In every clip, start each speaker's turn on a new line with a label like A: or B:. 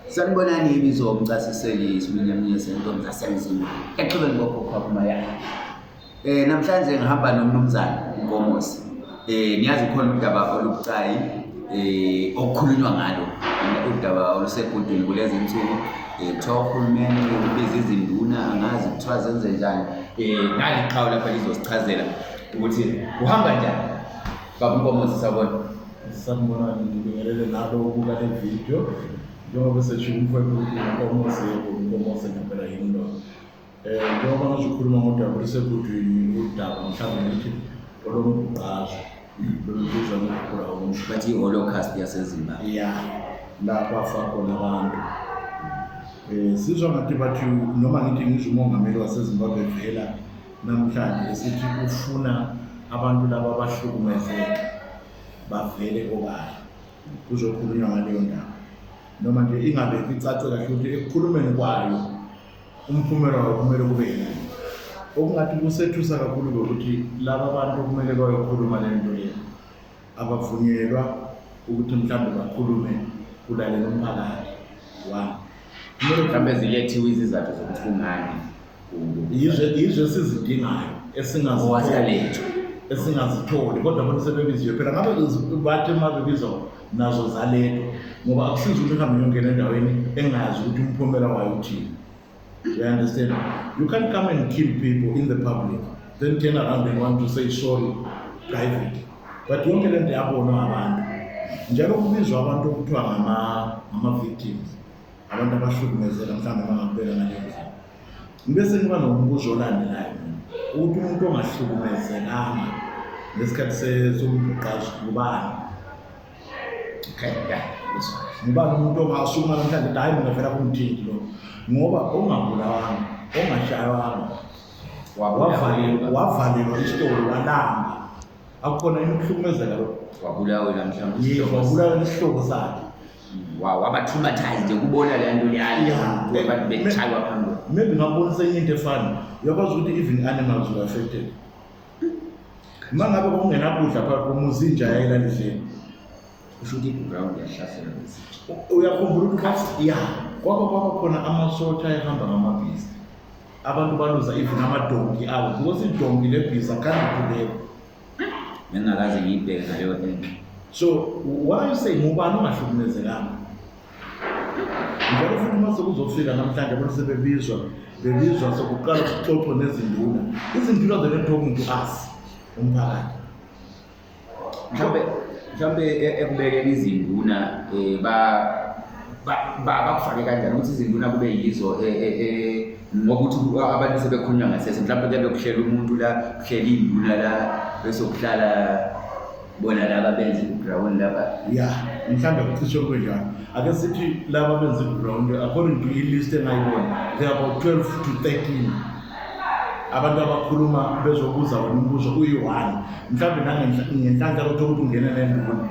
A: Sanibonani, ibizo umcasiseli isiminyaminya sentombi zasemzini exhibeni kokhokho maya. Namhlanje ngihamba nomnumzane uNkomosi. Niyazi khona udaba olubucayi okukhulunywa ngalo, udaba olusegudwini kulezi insuku. Kuthiwa uhulumeni ubiza izinduna, angazi kuthiwa zenze njani. Nali iqhawe lapha lizosichazela ukuthi kuhamba njani. Baba uNkomosi, sawubona.
B: Sanibonani, ngibingelele nalo ubuka le video. Njengoba sesho umfowethu ukuthi uNkomose, yebo, uNkomose ngempela yimi lo. Njengoba ngizokhuluma ngodaba olusegudwini, udaba mhlawumbe ngithi olombhuqazwe, lolubizwa ngeGukurahundi.
A: Bathi i-Holocaust yaseZimbabwe.
B: Ya, la kwafa khona abantu. Sizwa ngathi bathi, noma ngithi ngizwe umongameli waseZimbabwe vela namhlanje esithi ufuna abantu laba abahlukumezeka bavele obala, kuzokhulunywa ngaleyo ndaba. Noma nje ingabe icace kahle ukuthi ekukhulumeni kwayo umphumela wayo kumele kube yini. Okungathi kusethusa kakhulu ukuthi laba bantu okumele bayokhuluma le nto le abavunyelwa ukuthi mhlawumbe bakhulume kulalela umphakathi. One,
A: kumele mhlawumbe zilethiwe izizathu zokuthi kungani.
B: Yizo esizidingayo
A: esingazitholi,
B: esingazitholi, kodwa abantu sebebiziwe phela. Ngabe bathi uma bebizwa nazo zalethwa, ngoba akusizi ukuthi uhambe uyongena endaweni engazi ukuthi umphumela wayo uthini. You understand? You can't come and kill people in the public, then turn around and want to say sorry private. But yonke lento yabonwa abantu. Njalo kubizwa abantu okuthiwa ngama-victims, abantu abahlukumezeka, mhlawumbe bangakubeka ngaleyo ndlela. Bese ngiba nombuzo olandelayo mina, ukuthi umuntu ongahlukumezekanga ngesikhathi sombhuqazwe ngubani?
A: Okay, yeah.
B: Ngubani umuntu ongasukuma namhlanje ukuthi, "Hhayi, mina vele akungithinti lo"? Ngoba ongabulawanga, ongashaywanga, wavalelwa isitolo, walamba, akukhona yini ukuhlukumezeka lokho?
A: Wabulawela mhlawumbe.
B: Yebo, wabulawela isihlobo sakhe.
A: Waba traumatized nje kubona le nto leyo, abantu bechaywa phambili.
B: Maybe ngakubonisa enye into efana. Uyakwazi ukuthi even animals were affected. Uma ngabe kwakungenakudla phakathi komuzi, inja yayilalidleni.
A: Kusho ukuthi i-ground yahlasela
B: nezinja. Uyakhumbula ukuthi ya kwaba khona amasotha ayehamba ngamabhizi, abantu baluza even amadonki abo because idonki lebhiza can't together.
A: Ngingakaze ngiyibheke ngaleyo angle.
B: So what are you saying? Ngubani ongahlukumezekanga? Njalo futhi uma sekuzofika namhlanje abantu sebebizwa, bebizwa, sekuqala kuxoxwe nezinduna, izinduna, they're not talking to us, umphakathi.
A: Mhlawumbe ekubekeni izinduna, bakufake kanjani ukuthi izinduna kube yizo, ngokuthi abantu sebekhulunywa ngasese? Mhlawumbe kuyabe kuhlela umuntu la, kuhlela iy'nduna la, bese kuhlala bona laba benza i-ground laba.
B: Ya, mhlawumbe kucishe kube njalo. Ake sithi laba benza i-ground, according to i-list engayibona, they are about 12 to 13 abantu abakhuluma bezobuza wena umbuzo uyi-one. Mhlawumbe nangenhlanhla lokho ukuthi ungene nenduna,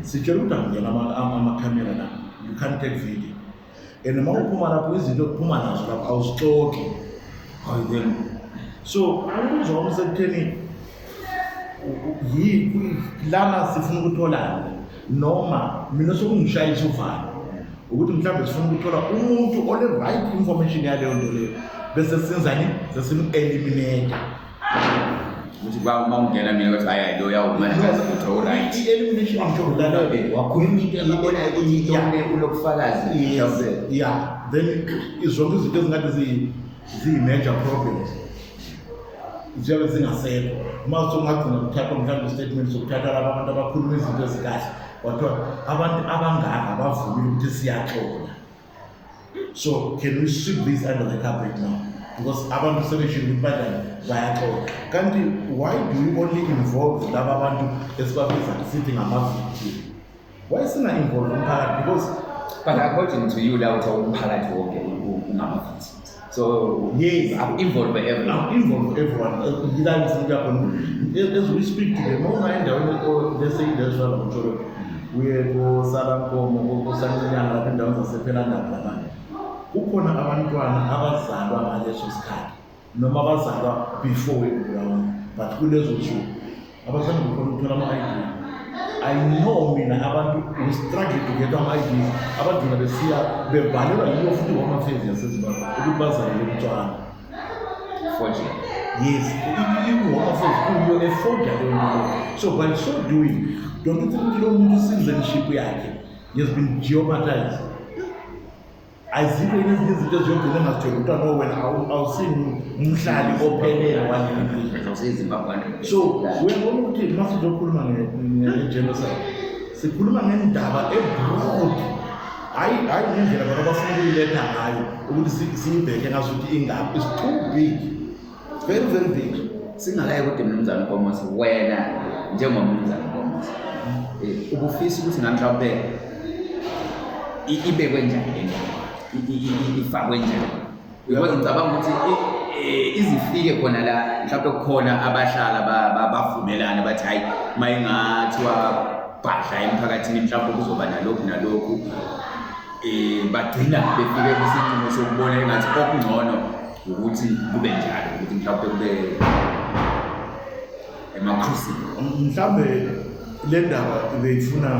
B: sitshela ukuthi akungena amakhamera la, you can't take video, and uma uphuma lapho, izinto okuphuma nazo lapho awuzixoxi.
A: Hayi, then
B: So umbuzo wami usekutheni lana sifuna ukutholana, noma mina sokungishayisa uvalo ukuthi mhlawumbe sifuna ukuthola umuntu one-right information yaleyo nto leyo, bese senzani? Sesimu-eliminate.
A: Ukuthi uma ungena mina bathi, "Hayi, hayi, lo yawumana ukuthi u-right."
B: I-elimination ngisho lalela.
A: Wakhuluma into engibonayo ukuthi ulobufakazi.
B: Yes, yeah, then zonke izinto ezingathi ziyi-major problems ziyabe zingasekho. Uma sokungagcina kuthathwa mhlawumbe i-statement sokuthatha laba abantu abakhuluma izinto ezikahle, kwathiwa abantu abangaka bavumile ukuthi siyaxola, so can we sweep this under the carpet now because abantu sebeshilo ukuthi banjani, bayaxola? Kanti why do we only involve laba bantu esibabiza sithi ngama-victim? Why singa-involve umphakathi? Because
A: But according to you la, uthiwa umphakathi wonke ungama-victims, so involve everyone.
B: Involve everyone. Yila ngifuna ukuya khona as we speak today, uma ungaya endaweni, let's say indawo ezifana naboTsholotsho, uye koSalankomo, koSancinyana lapho, endaweni zasePhelandaba labanye, kukhona abantwana abazalwa ngaleso sikhathi noma abazalwa before eGukurahundi, but kulezo nsuku abazange bekhona ukuthola ama-ID. I know mina abantu who struggle to get ama-IDs, abagcina besiya bebhalelwa yiyo futhi i-Home Affairs yaseZimbabwe ukuthi bazalele eBotswana.
A: Forgery.
B: Yes, i-Home Affairs kuyo efoja leyo nto leyo. So by so doing, don't you think ukuthi lowo muntu citizenship yakhe has been jeopardized? Azikho yini ezinye izinto eziyogcina engazitholi kuthiwa no, wena awusingumhlali ophelele waleli lizwe?
A: Awusezimbabwe.
B: So uyabona ukuthi uma sizokhuluma nge-genocide, sikhuluma ngendaba e-broad, hhayi hhayi ngendlela bona abafuna ukuyiletha ngayo ukuthi siyibheke ngazuthi ingaphi. It's too big, very very big.
A: Singakayi kude, mnumzane Nkomosi, wena njengomnumzane Nkomosi, ubufisa ukuthi ngamhlawumbe ibekwe njani le ndaba, ifakwe njani? Because ngicabanga ukuthi izifike khona la, mhlawumbe kukhona abahlala bavumelana bathi, hayi, uma ingathiwa bhadla emphakathini, mhlawumbe kuzoba nalokhu nalokhu, bagcina befike kwisinqumo sokubona engathi okungcono ukuthi kube njalo, ukuthi mhlawumbe kube emakhosini.
B: Mhlambe le ndaba beyifuna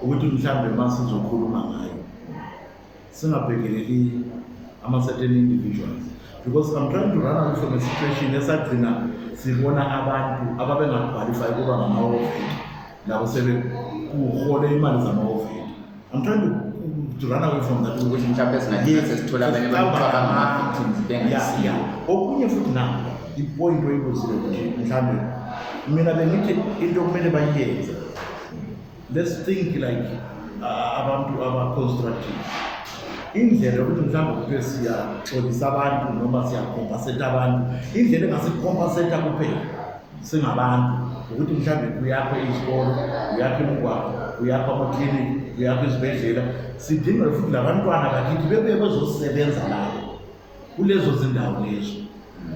B: ukuthi mhlambe uma sizokhuluma ngayo singabhekeleli ama-certain individuals, because I'm trying to run away from a situation esagcina sibona abantu ababengaqualify ukuba ngama-war vet labo sebekuhole imali zama-war vet. I'm trying to run away from that.
A: Ukuthi mhlawumbe singagcina sesithola abanye abantu abangama-victims bengasiyo.
B: Okunye futhi nakho, i-point oyibuzile ukuthi mhlambe mina bengithi into okumele bayenze, let's think like abantu aba-constructive, indlela yokuthi mhlawumbe kuthiwe siyaxolisa abantu noma siyacompensate abantu, indlela engasicompensate kuphela singabantu ukuthi mhlawumbe kuyakhwe izikolo, kuyakhwe imigwaqo, kuyakhwe amakliniki, kuyakhwe izibhedlela. Sidinga futhi labantwana bakithi bebuye bezosebenza labo kulezo zindawo lezo.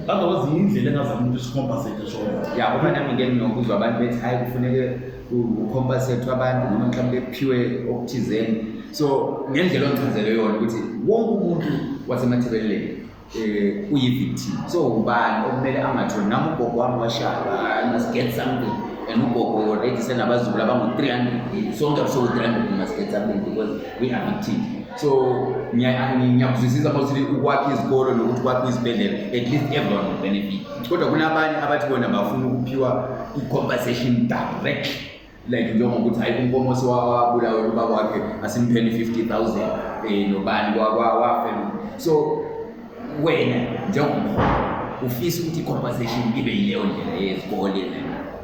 B: Otherwise yindlela engazama ukuthi sicompensate sona.
A: Ya, ngoba nami ngike nginokuzwa abantu bethi, hayi, kufuneke ucompensate abantu noma mhlawumbe kuphiwe okuthizeni. So ngendlela ongichazele yona ukuthi wonke umuntu waseMatabeleland uyi-victim, so ubani okumele angatholi? Nami ugogo wami washaywa, I must get something, and ugogo already senabazukulu abangu-300, sonke soku-300, we must get something because we are victims. So ngiyakuzwisisa uma uthi ukwakha izikolo nokuthi kwakhiwe izibhedlela, at least everyone will benefit, kodwa kunabanye abathi bona bafuna ukuphiwa i-compensation direct, like njengokuthi, hayi, uNkomosi wabulawa ubaba wakhe, asimpheni 50,000, nobani wafela. So wena njengomholi ufisa ukuthi i-compensation ibe yileyo ndlela yezikole,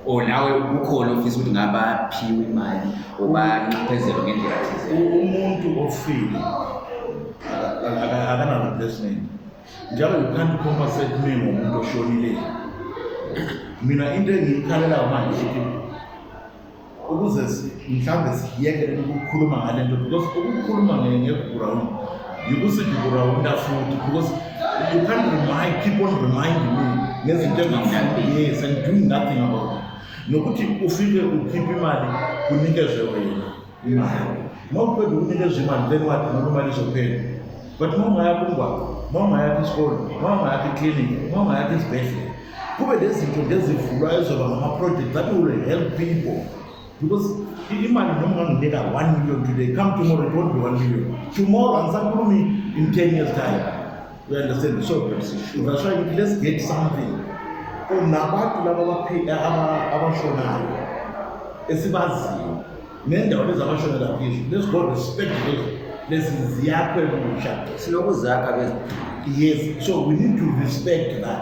A: or nawe kukhona ofisa ukuthi ngabaphiwe imali or banxephezelwe ngendlela thize?
B: Umuntu ofile akana-replacement, njalo you can't compensate me ngomuntu oshonileyo. Mina into engiyikhalelayo manje ukuthi ukuze mhlawumbe siyekele ukukhuluma ngale nto, because ukukhuluma ngeGukurahundi yikusiGukurahundi futhi, because you can't remind, keep on reminding me ngezinto engafuni, yes, and doing nothing about it. Nokuthi ufike ukhiphe imali, kunikezwe wena imali, uma uqeda ukunikezwa imali, then what? Ngoba imali izophela, but uma ungayakho umgwaqo, uma ungayakho isikole, uma ungayakho iklinikhi, uma ungayakho isibhedlela, kube lezinto ngezivulwa ezoba ngama-project that will help people, because imali noma unganginika 1 million today, come tomorrow it won't be 1 million tomorrow, angisakhulumi in 10 years time, you understand? So that's why ngithi let's get something. Nabantu laba abashonayo esibaziyo nendawo lezi abashonela kizo, let's go respect those, lezi ziyakhwe kusha.
A: Sinokuzakha ke.
B: Yes, so we need to respect that.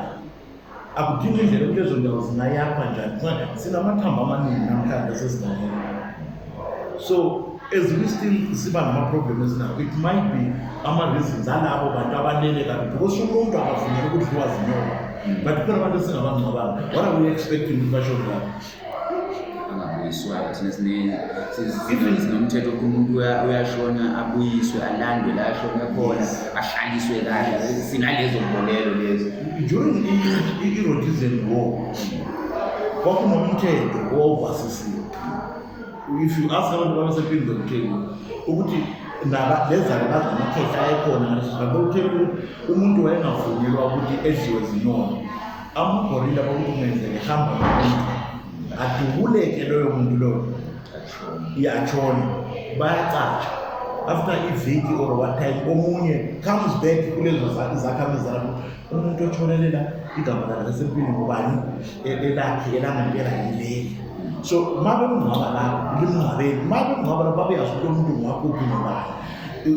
B: Akudingi indlela ukuthi lezo ndawo zingayakhwa njani. Sinamathambo amaningi namhlanje asesigangeni. So as we still siba nama-problem esinawo, it might be ama-reasons alabo bantu abanele kabi, because umuntu akavunyelwa ukudliwa zinyoka, but kukhona abantu esingabangcwabanga. What are we expecting ukuthi bashone lapho?
A: Angabuyiswayo. Thina sinomthetho ukuthi umuntu uyashona, abuyiswe, alandwe la ashone khona, ahlaliswe kahle. Sinalezo mbonelo lezo.
B: During i-Rhodesian War kwakunomthetho owawubhasisiwe. If you ask abantu babesempini, they'll ukuthi lezalukwazi namakhehla ayekhona ngaleso sikhathi, bakutshela ukuthi umuntu wayengavunyelwa ukuthi edliwe zinyoni. Amagorila, bakuthi kungenzeka ehamba nomuntu, adubuleke loyo muntu loyo. Iyatshona, bayacatsha after iviki or what time, omunye comes back kulezo zakhamizi zalapho. Umuntu otshonelela igama lakhe lasempini ngubani? Elakhe elangempela yileli. So ma bemngcwaba lapho, limngcwabeni, ma bemngcwaba lapho, babeyazi ukuthi umuntu ngwakuphi, ngubani.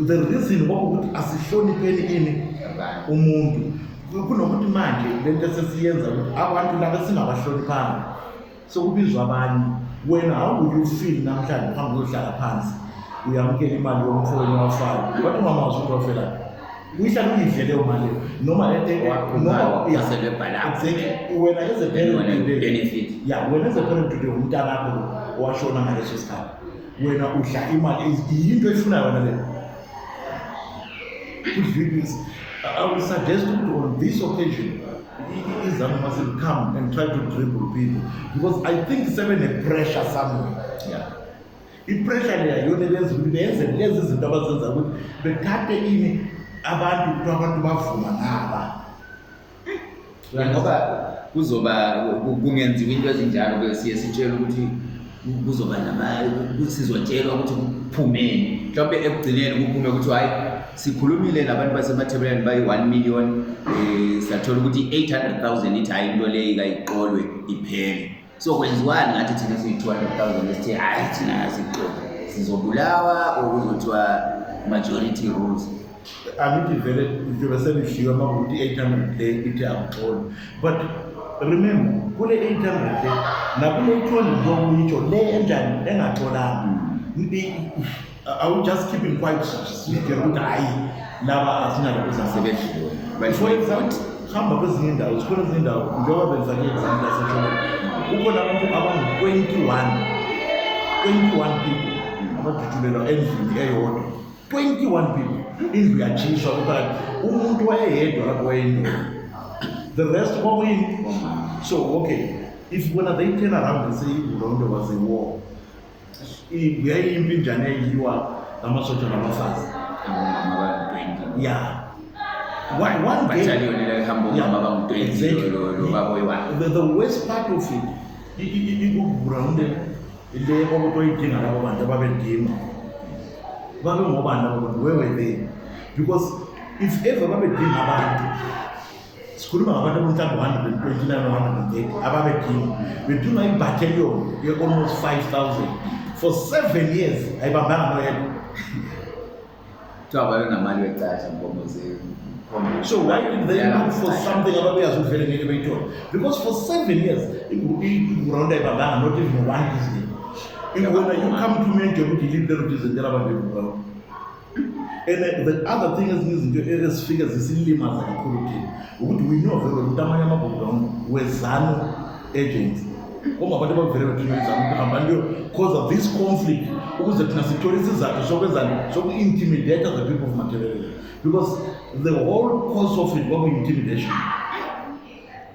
B: The reason kwakukuthi asihlonipheni ini umuntu, kunokuthi manje lento esesiyenza ukuthi abantu laba singabahloniphanga, sokubizwa abanye. Wena, how will you feel namhlanje uhambe uyohlala phansi, uyamukela imali yomfowenu wafayo, kodwa ungamazi ukuthi wafelaphi? Uyihlala uyidle leyo mali noma noma
A: Waphunyelwe ebhalapho.
B: Exactly. Wena as a parent
A: Wena
B: today,
A: benefit.
B: Yeah, wena as a parent today, umntanakho lo owashona ngaleso sikhathi, wena udla imali, yinto eyifunayo wena leyo? Kudlulisa. I will suggest ukuthi on this occasion iZANU must come and try to dribble people, because I think sebene-pressure somewhere. I-pressure leya yona ebenza ukuthi benze lezi zinto abazenza, ukuthi bethathe ini abantu, kuthiwa abantu bavuma ngaba.
A: Ngoba kuzoba kungenziwa into ezinjalo ke, siye sitshele ukuthi kuzoba nama, sizotshelwa ukuthi kuphumeni. Mhlawumbe ekugcineni kuphume ukuthi hayi, sikhulumile nabantu baseMatabeleland bayi-1 million, sathola ukuthi 800,000 ithi hayi, into leyi kayiqolwe iphele. So kwenziwani ngathi thina siyi-200,000 esithe hayi, thina asixoli, sizobulawa or kuzothiwa majority rules?
B: Angithi vele njengoba selidliwe uma kuwukuthi i-800 le ithi akuxoli, but remember kule 800 le nakule 200 njengoba uyitsho le enjani engaxolanga, I will just keep him quiet, sijele ukuthi hhayi, laba asinalo.
A: Sebedliwe.
B: For example, hamba kwezinye indawo, zikhona ezinye indawo, njengoba bengifake i-example yaseTsholotsho, kukhona abantu abangu-21, 21 people abadutshulelwa endlini eyodwa, 21 people, indlu yatshiswa phakathi. Umuntu wayeyedwa lapho wayeyindoda, the rest kwakuyini? So okay, if bona they turn around and say iGukurahundi was a war, yayiyimpi njani eyiwa ngamasotsha nabafazi?
A: Abomama abangu-20.
B: Yeah, one day
A: Battalion elihamba omama abangu-20.
B: Exactly.
A: Lo baba oyi-one.
B: The worst part of it, iGukurahundi le kwakuthiwa idinga labo bantu ababedinga, babengobani labo bantu? Where were they? Because if ever babedinga abantu, sikhuluma ngabantu abamhlawumbe 129 or 130 ababedinga, bedinga ibattalion ye-almost 5000 for 7 years, ayibambanga noyedwa.
A: Kuthiwa babengamali becatsha nkomo.
B: So why did they look for something ababeyazi ukuthi vele ngeke beyithole? Because for 7 years iGukurahundi ayibambanga not even one diesel. Wena you come to me and ukuthi yiliphi lelo diesel elabantu eGukurahundi? And the other thing, ezinye izinto ezifike zisilimaza kakhulu thina ukuthi we know very well ukuthi amanye amaGukurahundi weZANU agents, ongabantu abavele bethunywa iZANU ukuthi hambani kuyo cause of this conflict, ukuze thina sithole isizathu sokwenzani, soku-intimidate the people of Matabeleland, because the whole cause of it kwakuyi-intimidation,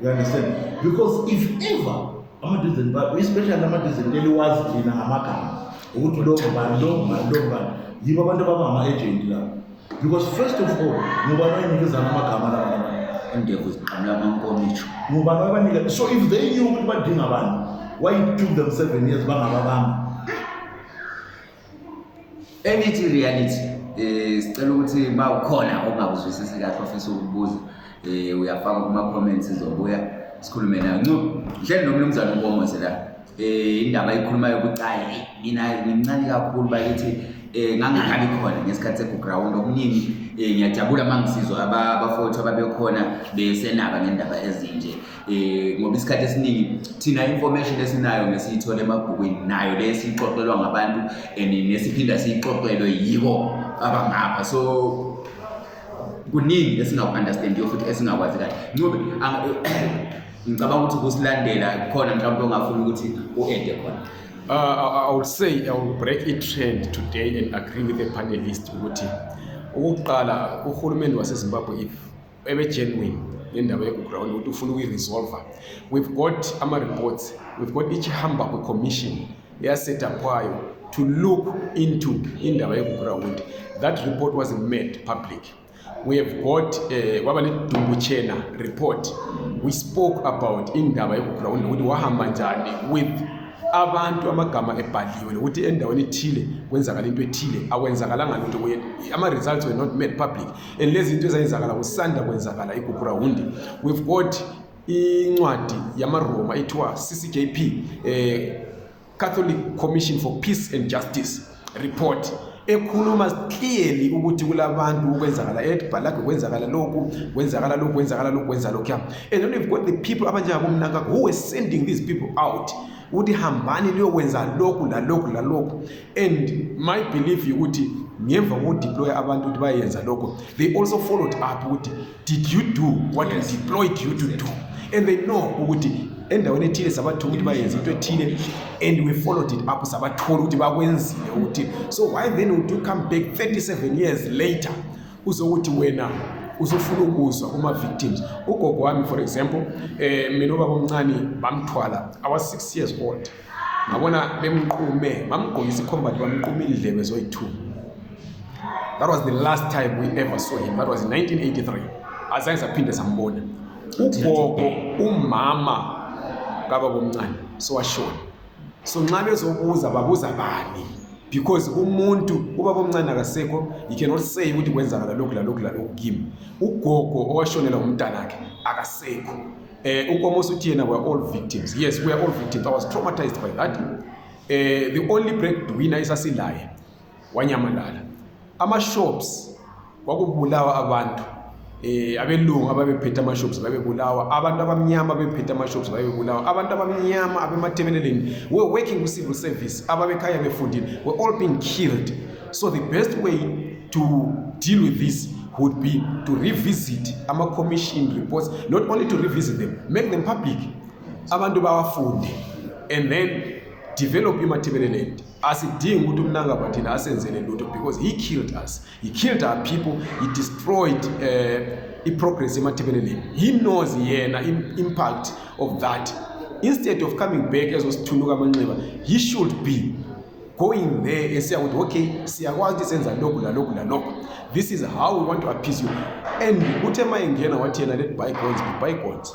B: you understand? Because if ever ama-diesel, especially ama-diesel eliwazi thina ngamagama ukuthi lo ngubani, lo ngubani, lo ngubani, yibo abantu abangama-agent labo. Because first of all, ngubani oyinikizana amagama laba labantu?
A: Indevu ziqamula amankomitsho.
B: Ngubani owabanika? So if they knew ukuthi badinga abantu, why it took them 7 years bangababamba?
A: Enithi reality, sicela ukuthi mawukhona ongakuzwisisi kahle, ofisa ukubuza, uyafaka kuma comments, sizobuya sikhulume nayo. Ncube, ngihleli nomnumzana uNkomose la. Indaba ayikhulumayo bucayi. Mina ngimncane kakhulu bakithi, ngangakabi khona ngesikhathi seGukurahundi okuningi. Ngiyajabula mangisizwa abafowethu ababekhona besenaba ngendaba ezinje, ngoba isikhathi esiningi thina information esinayo ngesiyithola emabhukwini, nayo le esiyixoxelwa ngabantu and nesiphinda siyixoxelwe yibo abangapha. So kuningi esingaku-understandiyo futhi esingakwazi kahle. Ncube, ngicabanga ukuthi kusilandela khona mhlawumbe ongafuni ukuthi u-ede khona.
C: I would say I will break a trend today and agree with the panelist ukuthi okokuqala uhulumeni waseZimbabwe, if ebe genuine ngendaba yeGukurahundi ukuthi ufuna ukuyi-resolve, we've got ama-reports, we've got iChihambakwe Commission eyasetupwayo to look into indaba yeGukurahundi. That report wasn't made public. We have got kwaba le Dumbutshena report. We spoke about indaba yeGukurahundi ukuthi wahamba njani with Abantu amagama ebhaliwe lokuthi endaweni ethile kwenzakala into ethile, akwenzakalanga lutho, ama-results were not made public. And lezi zinto ezayenzakala kusanda kwenzakala iGukurahundi. We've got incwadi yamaRoma ethiwa CCJP, Catholic Commission for Peace and Justice report, ekhuluma clearly ukuthi kulabantu ukwenzakala eBhalagwe, kwenzakala lokhu, kwenzakala lokhu, kwenzakala lokhu, kwenza lokhuya. And then we've got the people abanjengaboMnangagwa who were sending these people out ukuthi hambani liyokwenza lokhu lalokhu lalokhu. And my belief ukuthi ngemva kokudeploya abantu ukuthi bayenza lokho, they also followed up ukuthi did you do what we deployed you to do? And they know ukuthi endaweni ethile sabathuma ukuthi bayenze into ethile, and we followed it up, sabathola ukuthi bakwenzile ukuthi. So why then would you come back 37 years later uzokuthi wena uzofuna ukuzwa kuma-victims? Ugogo wami, for example, mina ubaba omncane bamthwala, I was 6 years old, ngabona bemqume, bamgqokisa i-combat, bamquma indlebe zoyi-2. That was the last time we ever saw him. That was in 1983. Azange saphinde sambona ugogo. Umama kababa omncane sowashona. So nxa bezobuza, babuza bani? Because umuntu ubaba omncane akasekho, you cannot say ukuthi kwenzakala lokhu lalokhu lalokhu kimi. Ugogo owashonela umntanakhe akasekho. UNkomosi uthi yena we are all victims. Yes, we are all victims. I was traumatized by that. The only breadwinner esasilaye wanyamalala. Ama-shops kwakubulawa abantu, abelungu ababephethe ama-shops babebulawa, abantu abamnyama ababephethe ama-shops babebulawa, abantu abamnyama abemathebeleleni were working ku-civil service, ababekhaya befundile, were all being killed. So the best way to deal with this would be to revisit ama-commission reports. Not only to revisit them, make them public, abantu bawafunde, and then develop iMatabeleland. Asidingi ukuthi uMnangagwa thina asenzele lutho, because he killed us, he killed our people, he destroyed i-progress eMatabeleland. He knows yena impact of that. Instead of coming back ezosithunuka amanxeba, he should be going there esiya ukuthi okay, siyakwazi ukuthi senza lokhu lalokhu lalokhu, this is how we want to appease you. And uthe ma engena wathi yena let bygones be bygones.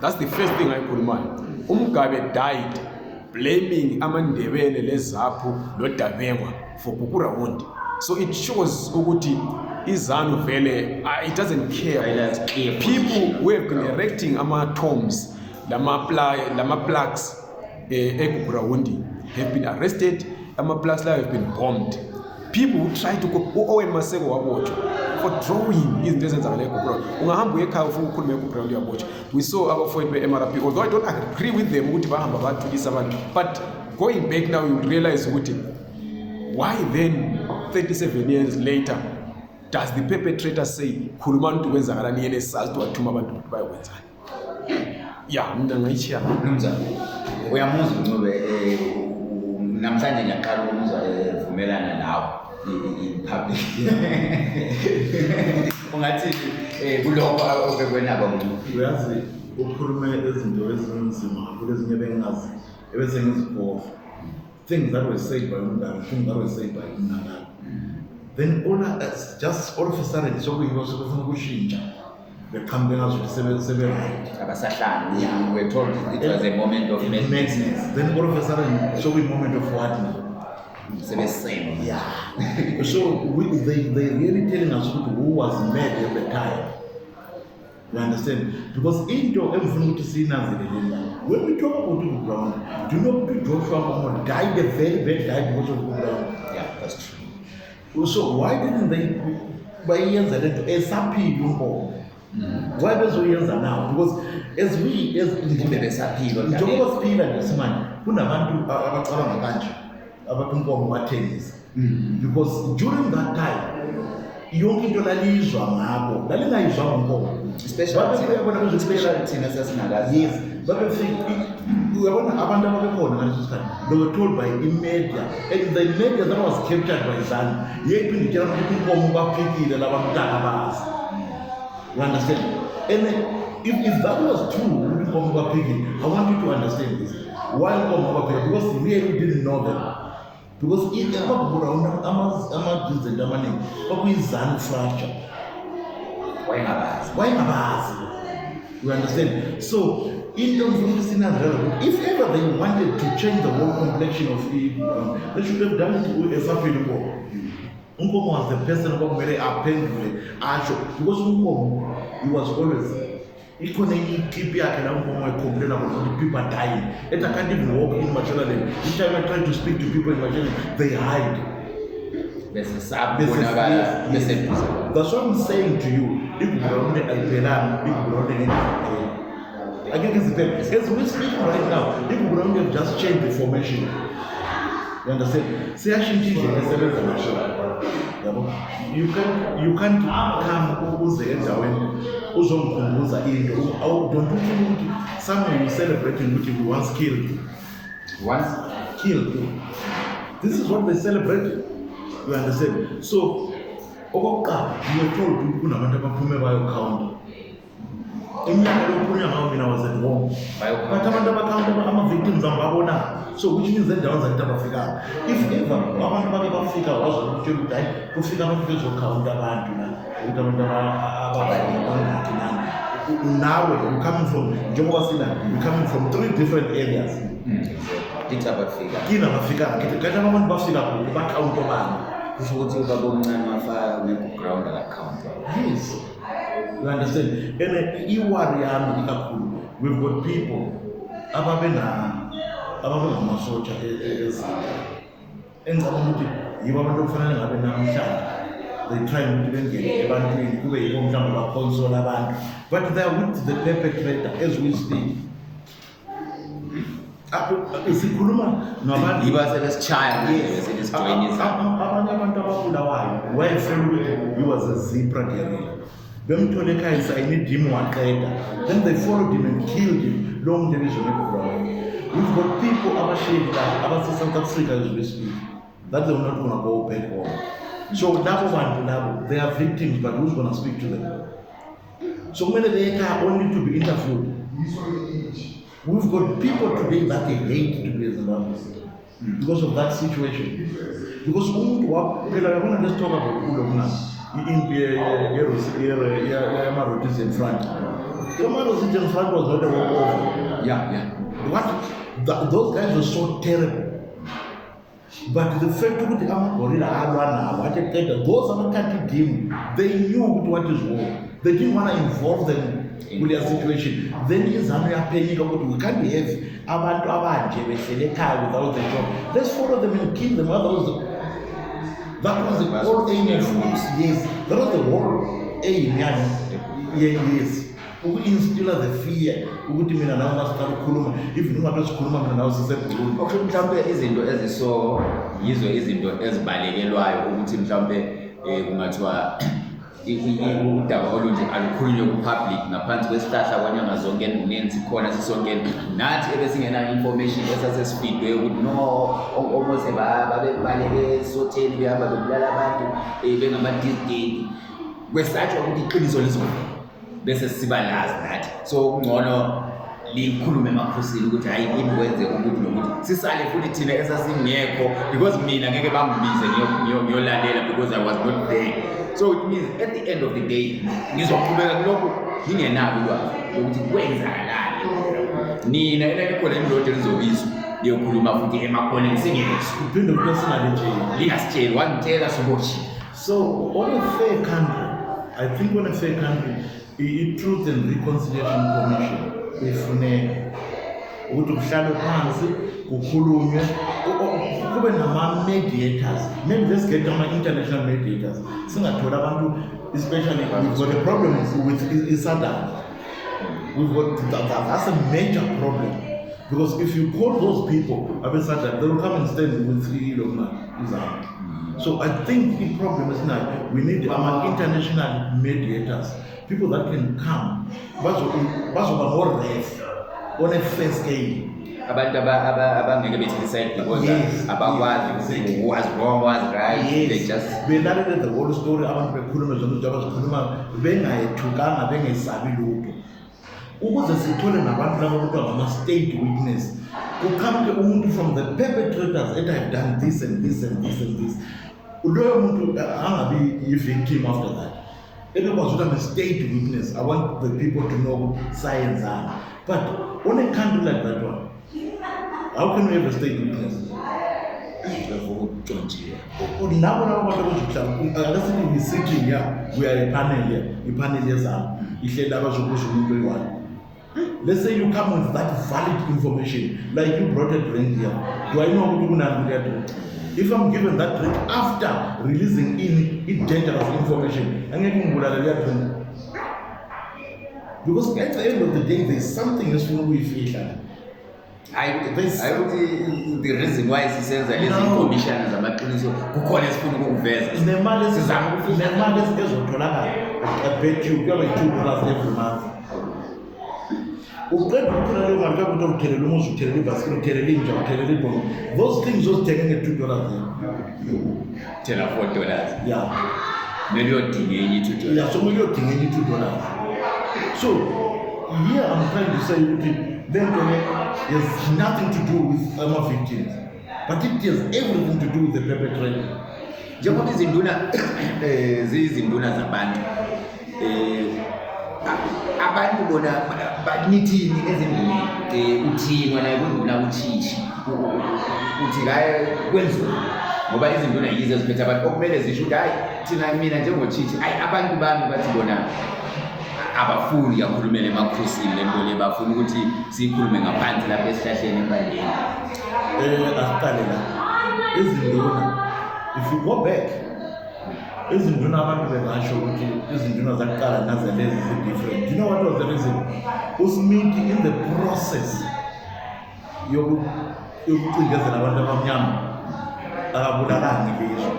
C: That's the first thing ayikhulumayo. UMugabe died blaming amaNdebele leZAPU loDabengwa for Gukurahundi. So it shows ukuthi iZANU vele, it doesn't care about
A: Clear
C: people who have been erecting ama-tombs lama-plaques eGukurahundi have been arrested. Ama-plaques layo have been bombed. People who try to go, u-Owen Maseko wabotshwa for drawing izinto ezenzakala eGukurahundi. Ungahamba uye ekhaya ufuna ukukhuluma eGukurahundi, uyabotshwa. We saw abafowethu be-MRP, although I don't agree with them ukuthi bahamba bathulisa abantu, but going back now you realize ukuthi why then 37 years later does the perpetrator say khulumani ukuthi kwenzakalani, yena esazi ukuthi wathuma abantu ukuthi bayokwenzani? Ya, mina ngayitshiya.
A: Mnumzane, uyamuzwa uNcube. Namhlanje ngiyaqala ukumuzwa evumelana nawe in public. Ungathi kulokho obekwenaba nguNcube?
B: Uyazi, ukhulume izinto ezinzima kakhulu, ezinye bengingazi, ebese ngizikhohlwa, things that were said by uMugabe, things that were said by uMnangagwa. Then all just all of a sudden sokuyibo sebefuna ukushintsha, beqhamuke ngazuthi sebe-right.
A: Abasahlali. We were told it was a moment of madness.
B: Madness. Then all of a sudden sokuyi-moment of what now?
A: Sebesame.
B: Yeah, so they really telling us ukuthi who was mad at the time, you understand? Because into engifuna ukuthi siyinanzelele la, when we talk about Gukurahundi, do you know ukuthi Joshua Nkomo died a very bad life because of Gukurahundi?
A: Yeah, that's true.
B: So why didn't they bayenza lento esaphila uNkomo? Why bezoyenza now? Because as we as
A: Kumbe besaphila.
B: Njengoba siphila nje simanje, kunabantu abacabanga kanje, abathi uNkomo bathengisa, because during that time yonke into lalizwa ngabo lalingayizwa ngoNkomo. Babefika bona
A: Especially thina sasingakazi.
B: Yes, babefika, uyabona, abantu ababekhona ngaleso sikhathi, they were told by i-media, and the media that was captured by ZANU yeyiphinde itshela ukuthi uNkomo baphikile labantwana bazi, you understand? And then, if that was true ukuthi uNkomo baphikile, I want you to understand this, why uNkomo baphikile? Because he really didn't know them, because amaGukurahundi, ama-dissident amaningi kwakuyiZANU fracture.
A: Wayengabazi.
B: Wayengabazi, you understand? So Into ngifuna ukuthi sinanzelela ukuthi if ever they wanted to change the whole complexion of i-ground, they should have done it esaphila uNkomo. UNkomo was the person okwakumele aphendule asho, because uNkomo, he was always ikhona enye i-clip yakhe la uNkomo wayi-complaina khona ukuthi people are dying, ethi I can't even walk in Mashonaland. Each time I try to speak to people in Mashonaland, they hide.
A: Bese sabonakala beseduze.
B: That's what I'm saying to you. iGukurahundi ayiphelanga, iGukurahundi ngeke iphele, angeke ziphele. As we speak right now, iGukurahundi have just changed the formation, you understand? Siyashintsha indlela esebenza ngayo, yabo. You can't come uze endaweni uzongikhumbuza into. Don't you think ukuthi somewhere you celebrating ukuthi we once killed?
A: Once
B: Killed. This is what they celebrate, you understand? So okokuqala, you were told ukuthi kunabantu abaphume bayokhawunta. Iminyaka lokhulunywa ngayo, mina was at home.
A: Bayokhawunta.
B: But abantu abakhawunta, ama-victims angibabona, so which means endaweni zakithi abafikanga. If ever abantu bake bafika, wazokutshela ukuthi hayi, kufika abantu bezokhawunta abantu la, ukuthi abantu abangaki nani. Nawe you coming from, njengoba sila, you coming from three different areas.
A: Kithi abafika.
B: Kini abafikanga kithi, kanti abantu bafika kuphi, bakhawunta bani?
A: Kusho ukuthi ubaba omncane wafaka nge-ground akakhawuntwa.
B: Yes, you understand? And i-worry yami ikakhulu, we've got people ababengamasotsha eZimbabwe, engicabanga ukuthi yibo abantu okufanele ngabe namhlanje they trying ukuthi bengene ebantwini, kube yibo mhlawumbe ba-consola abantu, but they are with the perpetrator as we speak. Sikhuluma ngabantu
A: Yibo asebesitshaya manje, besebesijoyinisa.
B: Abanye abantu ababulawayo wayefela ukuthi he was a ZIPRA guerrilla. Bemthole ekhaya, isayine waqeda, then they followed him and killed him. Lowo muntu ebizwa ngeGukurahundi. We've got people abasheli la abase-South Africa as we speak that they're not gonna go back home. So labo bantu labo, they are victims, but who's gonna speak to them? So kumele beye ekhaya only to be interviewed. We've got people today that they hate to be Zimbabwe because of that situation. Because umuntu phela yabona, let's talk about kulokuna impi yama-Rhodesian Front. Yama-Rhodesian Front was not a walkover. Those guys were so terrible. But the fact ukuthi amagorila alwa nawo athi qeda those abathatha idimu, they knew ukuthi what is war. They didn't want to involve them kuleya situation. Then iZANU yaphenyika ukuthi we can't have abantu abanje behlele ekhaya without the job. Let's follow them and kill them. Otherwise, that was the whole aim of, yes, that was the whole aim yani. Yes, uku-instilla the fear ukuthi mina nawe masiqala ukukhuluma, even ungabe sikhuluma mina nawe siseBurundi.
A: Okusho mhlawumbe izinto eziso yizo izinto ezibalekelwayo ukuthi mhlawumbe kungathiwa udaba olunje alukhulunywe ku-public ngaphansi kwesihlahla kwanyanga zonke enduneni, sikhona sisonke nathi ebesingenayo information, esasesifidwe ukuthi no, omose babebaleke esotheni, behamba bebulala abantu, bengama-dissident, kwesatshwa ukuthi iqiniso lizovela bese siba lazi nathi. So kungcono likhulume emakhosini ukuthi hayi, kimi kwenzeka ukuthi nokuthi, sisale futhi thina esasingekho, because mina ngeke bangibize ngiyolalela because I was not there. So it means at the end of the day ngizoqhubeka kulokhu ngingenalo ulwazi lokuthi kwenzakalani. Nina enanikhona emlodeni nizobizwa niyokhuluma futhi emakhoneni singezwa.
B: Kuphinde ukuthi singalitsheli.
A: Lingasitsheli, wangitshela soboshi.
B: So on a fair country, I think on a fair country, i-Truth and Reconciliation Commission ifuneka ukuthi kuhlalwe phansi, kukhulunywe, kube nama-mediators. Maybe let's get ama-international mediators, singatholi abantu, especially we've got a problem with iSADC. We've got that's a major problem, because if you call those people abe-SADC, they will come and stand with ilokuna iZANU. So I think the problem is now we need ama-international mediators, people that can come bazoba ngo-ref on a fair scale.
A: Abantu abangeke bethathe side because abakwazi who was wrong, was right. They just
B: Belalele the whole story, abantu bekhulume zonke izinto abazikhuluma bengayethukanga, bengesabi lutho, ukuze sithole nabantu laba kuthiwa ngama-state witness, kuqhamuke umuntu from the perpetrators ethi, "I've done this and this and this and this." Loyo muntu angabi yi-victim after that, ebekwazi ukuthi I'm a state witness, I want the people to know ukuthi sayenzani. But on a country like that one, how can we have a state witness?
A: Ukutshontshiwe.
B: Labo labo bantu abazokuhlala, ake sithi we sitting here, we are a panel here, ipanel yezami ihleli abazobuza umuntu oyi-one. Let's say you come with that valid information, like you brought a drink here. Do I know ukuthi kunani kuleya drink? If I'm given that drink after releasing in dangerous information, angeke ngibulale leya drink, because at the end of the day there's something esifuna ukuyifihla.
A: Hayi, hayi ukuthi the reason why sisenza lezi
B: No.
A: nkomishana zamaqiniso, kukhona esifuna ukukuveza.
B: Nemali
A: Sizama ukufihla.
B: Nemali ezotholakala, I bet you kuyabe yi-$2 every month. Uqeda ukuthola leyo mali, kuyabe kuthiwa uthelela umuzi, uthelela ibhasikili, uthelela inja, uthelela ibhomo, those things ozithenge nge-$2.
A: Thela $4. Kumele uyodinga enye i-$2.
B: Yeah, so kumele uyodinga enye i-$2. So here I'm trying to say ukuthi le nto le has nothing to do with ama-victims, but it has everything to do with the perpetrator.
A: Njengoba izinduna ziyizinduna zabantu, abantu bona nithini ezinduneni? Uthini wena kunduna uTshitshi? Uthi kaye kwenziwe, ngoba izinduna yizo eziphethe abantu, okumele zisho ukuthi hayi, thina, mina njengoTshitshi, hayi, abantu bami bathi bona abafuni kakhulumela emakhosini le nto le, bafuna ukuthi siyikhulume ngaphansi lapha esihlahleni empandeni.
B: Asiqale la, izinduna, if you go back, izinduna, abantu bengasho ukuthi izinduna zakuqala nazelezi zi-different. Do you know what was the reason? USmith, in the process yokucindezela abantu abamnyama, akabulalanga ilizwe.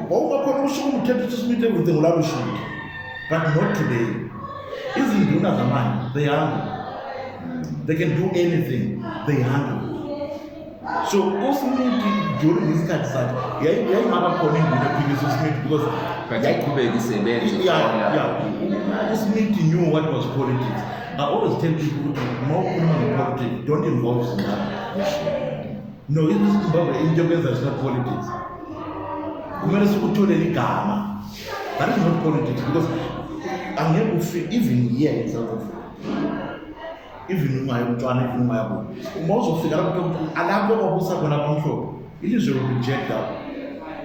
B: Wawungakhona ukusukuma uthethe uthi Smith everything, ulala ushuthi, but not today. Izinduna zamanje, they hungry, they can do anything, they hungry. So uSmith during isikhathi sakhe, yayingaba khona induna ephikisa uSmith because
A: But yaqhubeka isebenza.
B: Yeah, uSmith knew what was politics. I always tell people ukuthi uma ukhuluma nge-politics, don't involve Zimbabwe. No, iZimbabwe into yokwenza is not politics. Kumele sikutholele igama. That is not politics, because angeke ufike even here in South Africa, even ungaye kuTshwana, even ungaya kuphi, uma uzofika lapho ukuthi alapho kwabusa khona abamhlophe, ilizwe will be jacked up.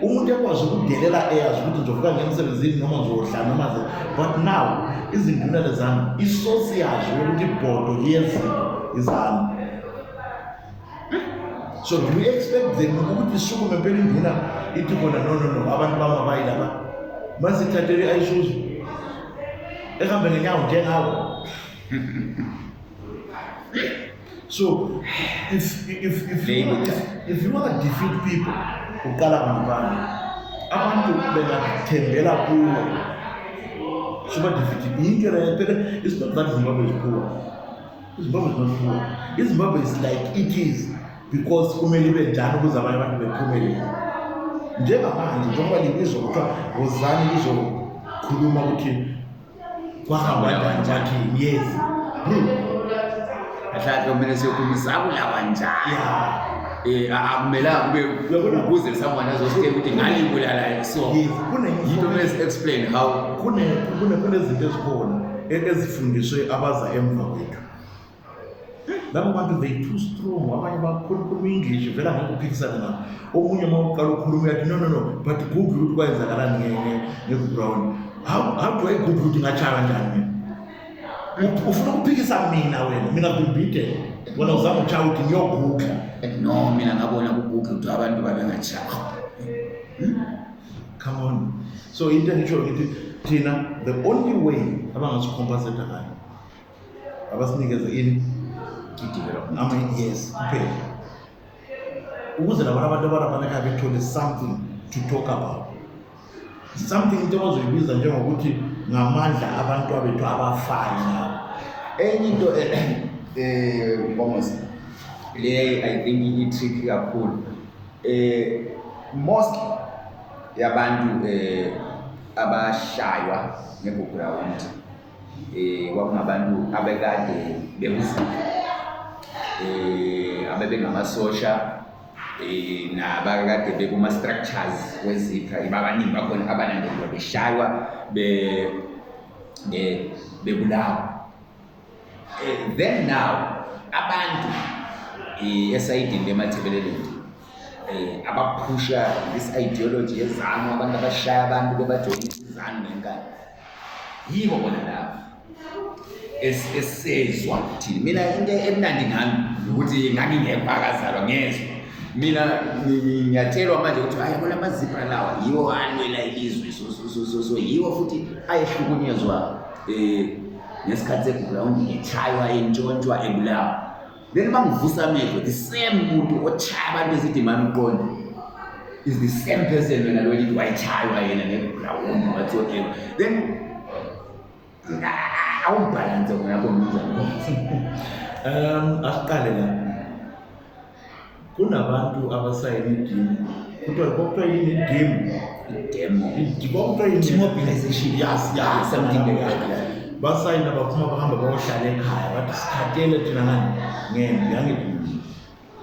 B: Umuntu ekwazi ukudelela, eyazi ukuthi ngizovuka ngemsebenzini noma ngizodla noma ze. But now izinduna lezami, isosi yazo yokuthi ibhodo liyezinto izami. So do we expect them ukuthi isukume mpela induna ithi khona, No, no, no, abantu bami abayi lapha"? Masithathele i-Isuzu ehambe ngenyawo njengawo. So if you want to defeat people, uqala ngaphansi. Abantu bengathembela kuwe, suba defeat into leyo phela. It's not that Zimbabwe is poor. Zimbabwe is not poor. IZimbabwe is like it is because kumele ibe njalo ukuze abanye abantu bephumelele. Njengamanje, njengoba libizwa kuthiwa wozani lizokhuluma ukuthi kwahamba kanjani, bathini, yes bro.
A: Kahle kahle kumele siyokhuluma sabulawa njani. Akumelanga kube
B: Uyabona?
A: ukuze someone azositshela ukuthi ngalibulala, so
B: Yes,
A: yinto kumele explain how.
B: Kunezinto ezikhona ezifundiswe abaza emva kwethu. Labo bantu, they too strong. Abanye bakhuluma i-English vele, angeke uphikisane nabo. Omunye uma uqala ukukhuluma uyathi, "No, no, no, but Google ukuthi kwenzakalani nge-Gukurahundi." How do I Google ukuthi ngatshaya kanjani mina? Ufuna ukuphikisa mina wena, mina been beaten, wena uzange utshaya, ukuthi ngiyogugla.
A: No, mina ngabona ku-Google ukuthi abantu babengatshaya.
B: Come on. So into engisho ngithi thina, the only way abangasicompensate ngayo, abasinikeze ini?
A: I-development.
B: Ama yes, kuphela, ukuze labana abantu abalapha bethole something to talk about, something into abazoyibiza njengokuthi ngamandla abantu abethu abafayo nabo.
A: Enye into, Nkomosi, le I think i-tricky kakhulu. Most yabantu abashaywa ngeGukurahundi kwakungabantu abekade bekuziphi, abebengamasosha, nabakade bekuma-structures weZIPRA. Abaningi bakhona abalandelwa beshaywa, bebulawa. Then now abantu esayidini leMatabeleland abaphusha this ideology yeZANU, abantu abashaya abantu bebajoyinisa iZANU ngenkani, yibo bona labo esezwa thina. Mina into emnandi ngami ukuthi ngangingekho, akazalwa ngezwa. Mina ngiyatshelwa manje ukuthi hayi, yabona amaZIPRA lawa yiwo alwela ilizwe, so yiwo futhi ayehlukunyezwa ngesikhathi seGukurahundi, echaywa, entshontshwa, ebulawa. Then bangivusa amehlo, the same muntu ochaya abantu esithi mani uqonde is the same person wena lo elithi wayechaywa yena ngeGukurahundi whatsoever. Then awubhalanse khonapho, mnumzane.
B: Asiqale la. Kunabantu abasayina i-demo. Kuthiwa kwakuthiwa yini i-demo?
A: Demo.
B: Kwakuthiwa yini?
A: Demobilization.
B: Yes.
A: Something like that, yeah.
B: Basayina, baphuma, bahamba bayohlala ekhaya, bathi sikhathele thina ngani ngempi, angithi.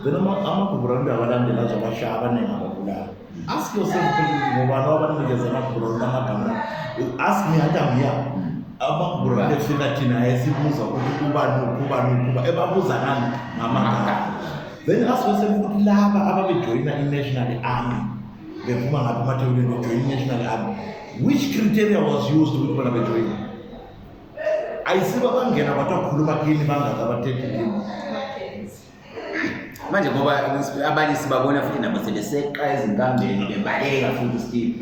B: Then amaGukurahundi abalandela azobashaya abaningi, ababulala. Ask yourself ukuthi ngobani wabanikeza amaGukurahundi amagama. Ask me, athi angiya. AmaGukurahundi efika thina ayesibuza ukuthi ubani uphi, ubani uphi, uba ebabuza ngani? Ngamagama. Then ask yourself ukuthi laba ababejoyina i-National Army bephuma ngapha emathebeleni bejoyina i-National Army, which criteria was used ukuthi bona bejoyina? Ayisibo abangena kwathiwa khuluma kini, bangaka abathethe kini.
A: Manje ngoba abanye sibabona futhi nabo sebeseqa ezinkambeni, bebaleka futhi still.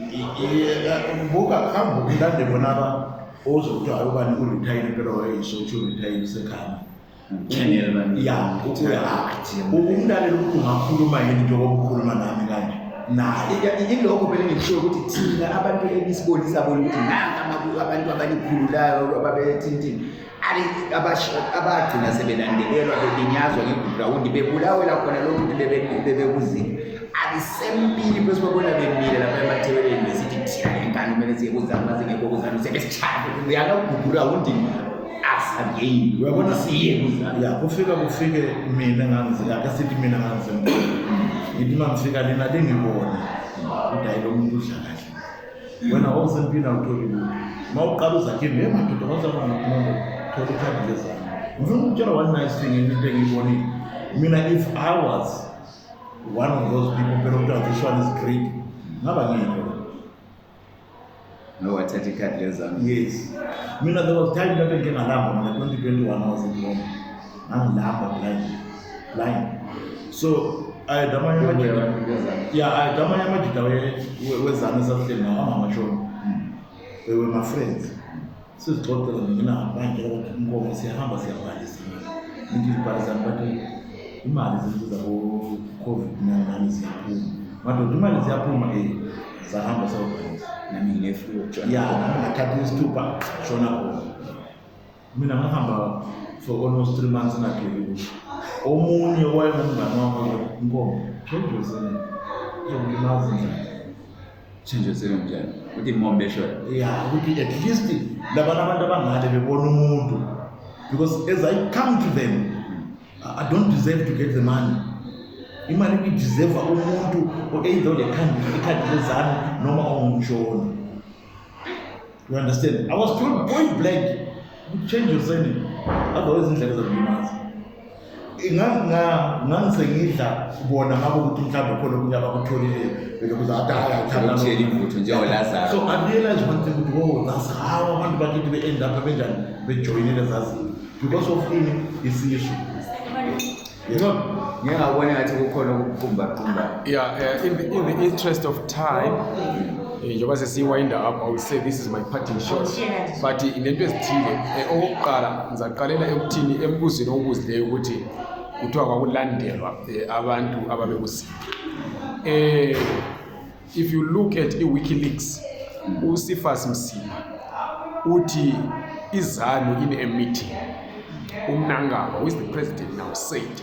B: Buka, hamba ulande bona aba ozokuthi hayi, ubani uretire impela, wayeyisotsha, uretire, usekhaya.
A: Colonel man.
B: Ya, umlaleli ukuthi ungakhuluma yini njengoba ukhuluma nami kanje naye?
A: Ilokho phela engikusho ukuthi thina abantu enisibonisa bona ukuthi nanka abantu abanikhululayo ababethintini abagcina sebelandelelwa, belinyazwa ngeGukurahundi, bebulawela khona lokhu ukuthi bebekuzini. Abisempilo esibabona bemile lapha emathebeleni besithi thina ngenkani kumele siye kuZANU, masingekho kuZANU sebesitshaya futhi uyana kuGukurahundi us again.
B: Uyabona?
A: Siye kuZANU.
B: Ya, kufika kufike mina ake sithi mina ngangisemkhulu, ngithi uma ngifika lina lingibone ukuthi hayi, lo muntu udla kahle. Wena wawusempini, awutholi lutho. Uma uqala uzakhini, ye madoda, wazabanondo thola ikhadi lezami. Ngifuna ukutshela one nice thing, enye into engiyibonile mina. If I was one of those people phela kuthiwa this one is great, ngaba ngiyinto.
A: No, wathatha ikhadi lezami.
B: Yes, mina there was time lapho engike ngalamba mina, 2021, I was at home, ngangilamba, blind, blind. So I had amanye amajita, yeah, I had amanye amajita weZANU esasihleli nawo angamashona. They were my friends. Sizixoxela ngina bangitshela ukuthi inkomo siyahamba siyabhalisa. Ngithi ibhalisani? Bathi imali zinto zabo-COVID nani nani ziyaphuma, madoda, imali ziyaphuma. Sahamba sayobhalisa.
A: Nami ngine-flu.
B: Ya, nami ngathatha isithupha shona khona. Mina ngahamba for almost 3 months ngatholi lutho. Omunye owayengumngane wami wathi, "Nkomo, change your surname, izokulimaza indlala."
A: Change your surname njani? Uthi mombe shona.
B: Ya, ukuthi at least labana abantu abangale bebona umuntu, because as I come to them, I don't deserve to get the money. Imali ibideserva umuntu o-either unekhandi ikhadi lezami noma ongumshoni. You understand? I was told point blank, change your surname, otherwise indlela ezakulimaza. Ngangisengidla bona ngabe ukuthi mhlawumbe khona okunye abakutholileyo belokhu athi hayi.
A: Sebekutshela imvuthu njengoLazaro.
B: So I realized one thing, ukuthi oh, that's how abantu bakithi be-end up benjani, bejoyinele zazinto because of ini, isisu.
A: No, ngeke ngabona ngathi kukhona ukuqumba qumba.
C: Yeah, in the interest of time, njengoba sesiyi-wind up, I will say this is my parting shot. But inento ezithile, okokuqala ngizaqalela ekuthini embuzweni owubuzileyo ukuthi kuthiwa kwakulandelwa abantu ababekuziphi. If you look at i-WikiLeaks, uCephas Msipha uthi iZANU in a meeting, uMnangagwa, who is the president now, said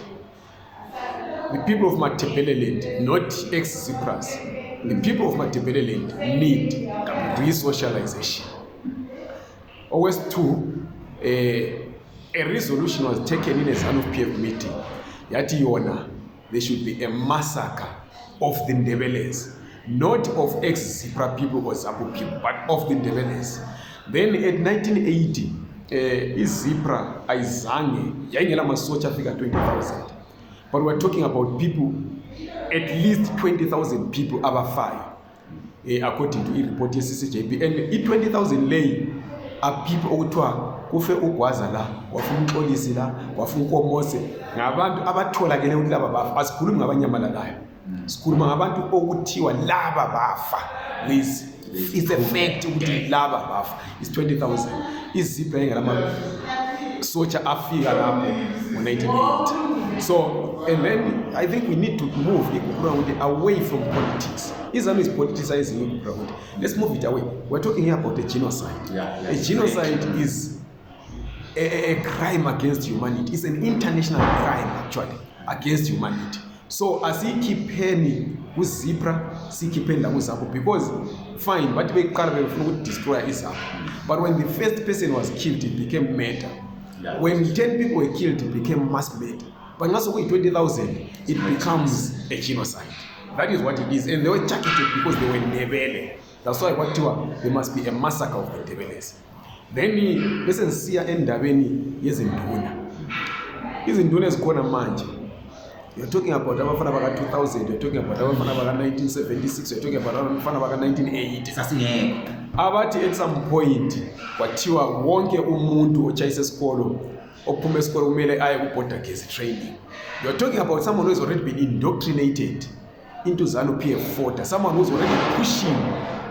C: the people of Matabeleland, not ex-ZIPRAs, the people of Matabeleland need re-socialization. Okwesi-two, a resolution was taken in a ZANU-PF meeting. Yathi yona, there should be a massacre of the Ndebeles, not of ex-ZIPRA people or ZAPU people, but of the Ndebeles. Then at 1980, iZIPRA ayizange yayingela masotsha afika 20,000, but we're talking about people, at least 20,000 people abafayo, according to i-report ye-CCJP. And i-20,000 leyi are people okuthiwa kufe uGwaza la, kwafa uMxolisi la, kwafa uNkomose, ngabantu abatholakele ukuthi laba bafa. Asikhulumi ngabanyamalalayo, sikhuluma ngabantu okuthiwa laba bafa. This it's a fact ukuthi laba bafa is 20,000. IZIPRA yayingelama sotsha afika lapho ngo-1980. So and then I think we need to move iGukurahundi away from politics. IZANU is politicizing iGukurahundi. Let's move it away. We're talking here about a genocide. A genocide is a crime against humanity. It's an international crime actually against humanity. So asiyikhipheni kuZIPRA, siyikhipheni la kuZAPU, because fine, bathi beqala befuna ukudestroya iZAPU, but when the first person was killed, it became murder. When 10 people were killed, it became mass murder, but nxa sokuyi-20,000, it becomes a genocide. That is what it is. And they were targeted because they were Ndebele. That's why kwathiwa there must be a massacre of the Ndebeles. Then bese ngisiya endabeni yezinduna, izinduna ezikhona manje. You're talking about abafana baka-2000, you're talking about abafana baka-1976, you're talking about abafana baka-1980.
A: Sasingekho.
C: Abathi at some point kwathiwa wonke umuntu otshayisa esikolo, ophuma esikolo, kumele aye ku-border gezi training. You're talking about someone who has already been indoctrinated into ZANU PF fodder, someone who's already pushing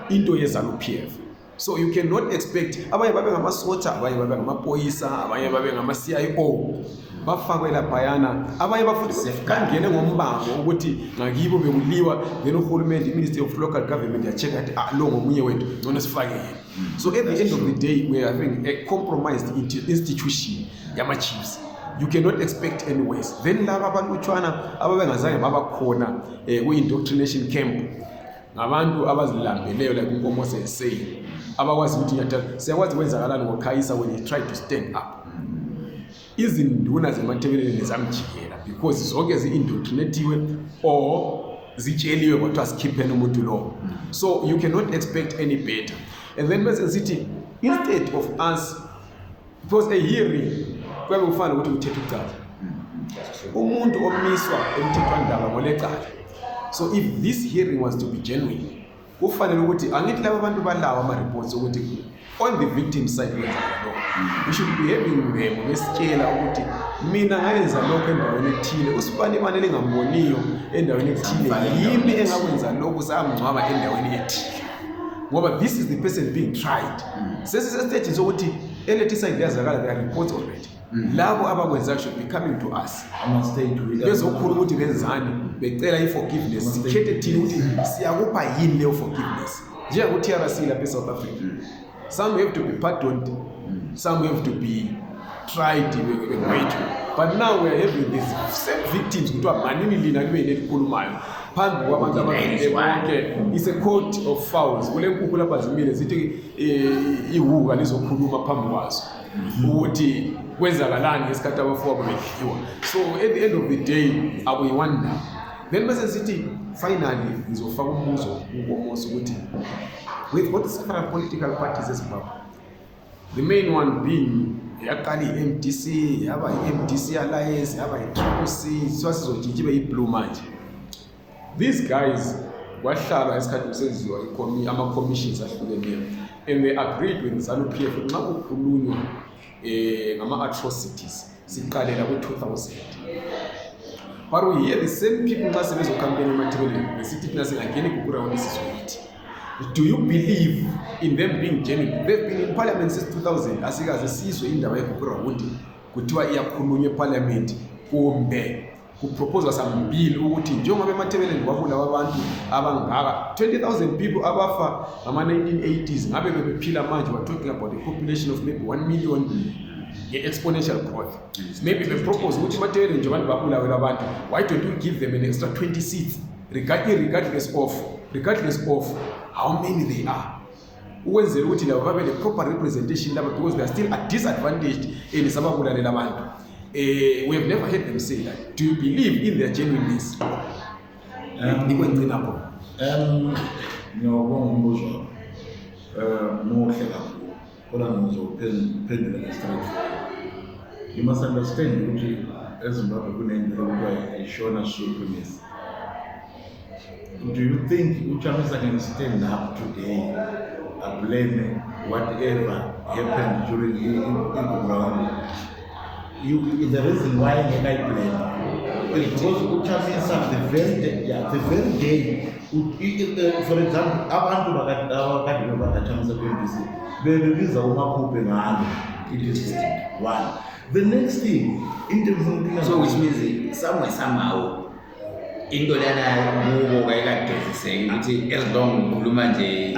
C: into yeZANU PF. So you cannot expect abanye babe ngamasotsha, abanye babe ngamapoyisa, abanye babe ngama-CIO, bafakwe laphayana. Abanye bafuthi
A: Safeguard.
C: Bangene ngombango ukuthi ngakibo bekuliwa, then uhulumende, i-Ministry of Local Government, ya-check-a athi, ah, lo ngomunye wethu, ngcono sifake yena. So at the end of the day, we are having a compromised institution yama-chiefs. You cannot expect any worse. Then laba abalutshwana ababengazange babakhona kwi-indoctrination camp ngabantu abazilambeleyo, like uNkomose is saying, abakwazi ukuthi nyathela. Siyakwazi kwenzakalani ngoKhayisa when he tried to stand up. Izinduna zemathebeleni zamjikela because zonke zi-indoctrinatiwe or zitsheliwe kwathiwa sikhipheni umuntu lowo. So you cannot expect any better. And then bese sithi instead of us, because a hearing kuyabe kufana nokuthi kuthetha ucala, umuntu omiswa emthethwandaba ngolecala. So if this hearing was to be genuine, kufanele ukuthi angithi laba bantu balawo ama-reports ukuthi on the victim side kwenzakala lokho, we should be having them besitshela ukuthi mina ngayenza lokho endaweni ethile, usibanibane elingamboniyo endaweni ethile, yimi engakwenza lokhu, samngcwaba endaweni ethile, ngoba this is the person being tried. Sesisestagini sokuthi elethi side liyazakala. There are reports already. Labo abakwenzayo should be coming to us
B: Ama-state
C: bezokhuluma ukuthi benzani, becela i-forgiveness. Sikhethe thina ukuthi siyakupha yini leyo forgiveness, njengaku-TRC lapha e-South Africa. Some have to be pardoned, some have to be tried, begwetshwe. But now we are having these same victims kuthiwa manini lina libe yini elikhulumayo phambi kwabantu abavele bonke. It's a court of fowls. Kule nkukhu lapha zimile zithi iwuka lizokhuluma phambi kwazo ukuthi kwenzakalani ngesikhathi abafowabo bedliwa. So at the end of the day, akuyiwani ndaba. Then bese sithi finally ngizofaka umbuzo kuNkomosi ukuthi we've got several political parties eZimbabwe, the main one being yaqala i-MDC, yaba i-MDC Alliance, yaba i-Triple C, so sizotshintsha ibe i-blue manje. These guys kwahlalwa isikhathi kusenziwa ama-commissions ahlukeneyo, and they agreed with ZANU PF nxa kukhulunywa ngama-atrocities siqalela ku-2000. But we hear the same people nxa sebezokhampeni emathebeleni besithi thina singangeni iGukurahundi sizoyithi. Do you believe in them being genuine? They've been in parliament since 2000. Asikaze sizwe indaba yeGukurahundi kuthiwa iyakhulunywa eparliament kumbe kuproposwa some bill ukuthi njengoba emathebeleni kwabulawa abantu abangaka, 20,000 people abafa ngama-1980s, ngabe bebephila manje, we're talking about a population of maybe 1 million nge-exponential growth. Maybe bepropose ukuthi emathebeleni nje abantu babulawela abantu, why don't you give them an extra 20 seats regardless of how many they are, ukwenzela ukuthi labo babe le-proper representation laba, because they are still disadvantaged and sababulalela abantu. We have never heard them say that. Do you believe in their genuineness? Nikwengcina khona.
B: Ngiyawubonga umbuzo wakho. Muhle kakhulu. Kodwa ngizophendula nge-straight forward. You must understand ukuthi eZimbabwe kunento okuthiwa i-Shona supremacy. Do you think uChamisa can stand up today and blame whatever happened during i-Gukurahundi? The reason why ngeke ayi-blame is because uChamisa the very day, yeah, the very day, for example, abantu abakade bebakaChamisa ku-MDC bebebiza uMakhuphe ngalo i-district one. The next thing, into engifuna ukuthi
A: So which means somewhere, somehow, into lana kubo kayikageziseki ukuthi as long ngikhuluma nje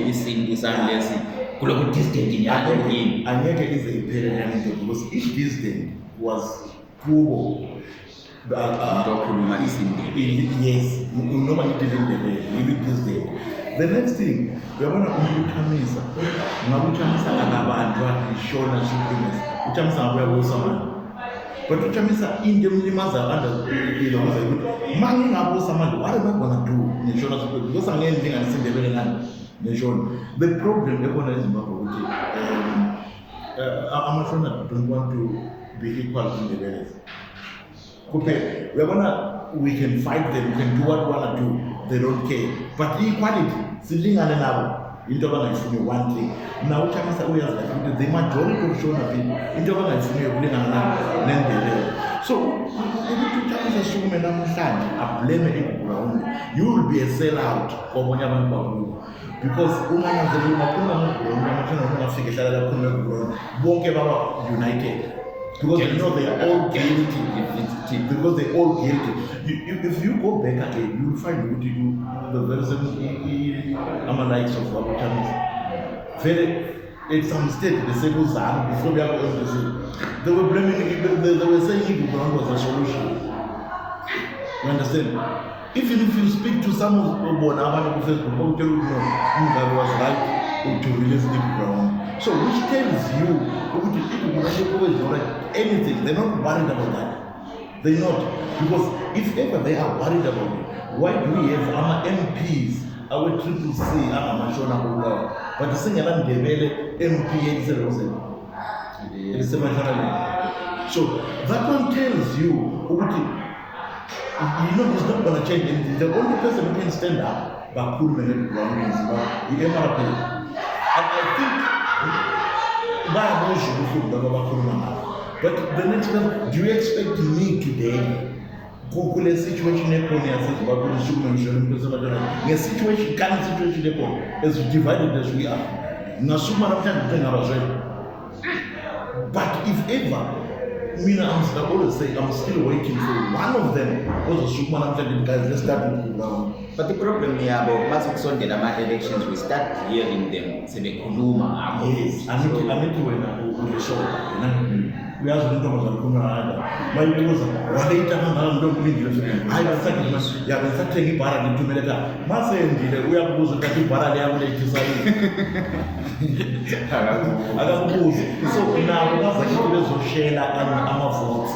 A: isintu sami lesi kulokhu distant njalo yini.
B: Angeke ize iphele lana into because i-distant was kubo.
A: Umuntu okhuluma isiNdebele.
B: Yes, noma ngithi lendebele, ibi-distant. The next thing, uyabona umuntu uChamisa, ngabe uChamisa akabanjwa iShona supremacy, uChamisa ngabe uyabusa manje. But uChamisa into emlimazayo ilokuza ukuthi ma ngingabusa manje, what am I gonna do ngeShona supremacy? Because angeke ngilinganise iNdebele nani neShona. The problem ekhona eZimbabwe ukuthi amaShona don't want to be equal to Ndebeles. Kuphela uyabona, we can fight them, we can do what we wanna do, they don't care. But equality, silingane nabo, into abangayifuni one thing. Now uChamisa uyazi kahle ukuthi the majority of Shona people, into abangayifuniyo ukulingana nabo neNdebele. So ukuthi uChamisa sukume namhlanje a-blame iGukurahundi, you will be a sellout kwabanye abantu bakubo. Because ungananzelela ungakhuluma ngoGukurahundi, amaShona ungafika ehlala la khuluma ngoGukurahundi, bonke baba united. Because they know they are all guilty. Because they all guilty. If you go back again, you will find ukuthi the very same ama-likes of Chamisa. Very at some stage they say kuZANU before we have MDC. They were blaming, they were saying Gukurahundi was a solution. You understand? Even if you speak to some of bona abantu ku Facebook, bakutshela ukuthi no, Mugabe was right to release Gukurahundi. So which tells you ukuthi iGukurahundi always not anything. They're not worried about that. They're not. Because if ever they are worried about it, why do we have ama MPs, our Triple C, angamashona kubulawa, but singela Ndebele MP eliseRoseni, eliseMashonaleni. So that one tells you ukuthi it's not gonna change anything. The only person who can stand up bakhulume ngeGukurahundi in Zimbabwe i-MRP. I think bayabuzwa ubuhlungu laba abakhuluma ngabo. But the next person, do you expect me today kule situation ekhona yaseZimbabwe ukuthi ngisukume ngishone umuntu osematshonaleni nge-situation, current situation ekhona, as divided as we are, ngingasukuma namhlanje ukuthi ngingabazwela? But if ever mina, I always say I'm still waiting for one of them ozosukuma namhlanje, guys, let's start with Gukurahundi.
A: But the problem yabo, mase kusondela ama-elections, we start hearing them sebekhuluma ngakho.
B: Yes, angithi wena ulishoda wena uyazi ukuthi intombazane ikhuluma kanjani. Mayibuza waleyita kangaka ngento okulindile, hayi bengisagijima ya bengisathenga ibhara ngithumele ekhaya. Masendile uyakubuza ukuthi ibhara liyakulethisa yini, akakubuzi. So nabo bazakithi bezoshela ama-votes.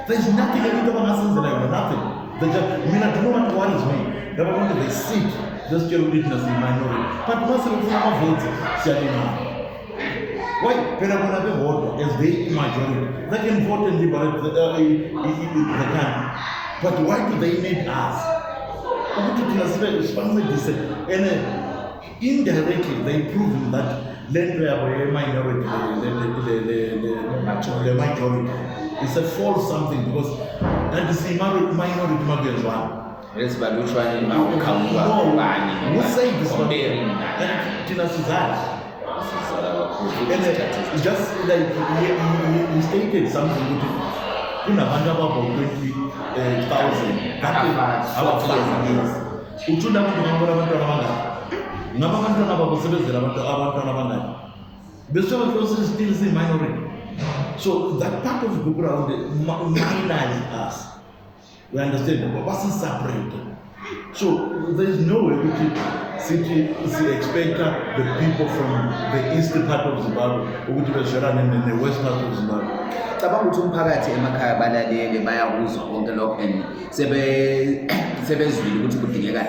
B: There's nothing into abangasenzela yona, nothing. They just, mina, do you know what worries me? Laba bantu, they sit besitshela ukuthi thina siyi-minority, but mase befuna ama-votes siyalingana. Why? Phela bona bebodwa, as they majority, they can vote and liberate the country. But why do they need us ukuthi thina sibe sibancedise? And indirectly they proving that le nto yabo ye-minority, le majority is a false something, because kanti siyi-minority makuyenziwana.
A: Lesibalutshwane mawuqhamuka bani?
B: Who said this?
A: Comparing
B: Kanti thina sizali
A: sizala kakhulu.
B: And just like he stated something ukuthi kunabantu ababo 20,000
A: Abafani.
B: Abafani. Uthi labantu ngabona abantwana abangaki? Ngabe abantwana babo sebenzela abantu abantwana abangaki? Bese still siyi-minority. So that part of Gukurahundi minorize us. We understand, basi-separate. So there is no way ukuthi sithi si-expecta the people from the east part of Zimbabwe ukuthi bezwelane ne-west part of Zimbabwe.
A: Cabanga ukuthi umphakathi emakhaya balalele, bayakuzwa konke lokho and sebezwile ukuthi kudingeka.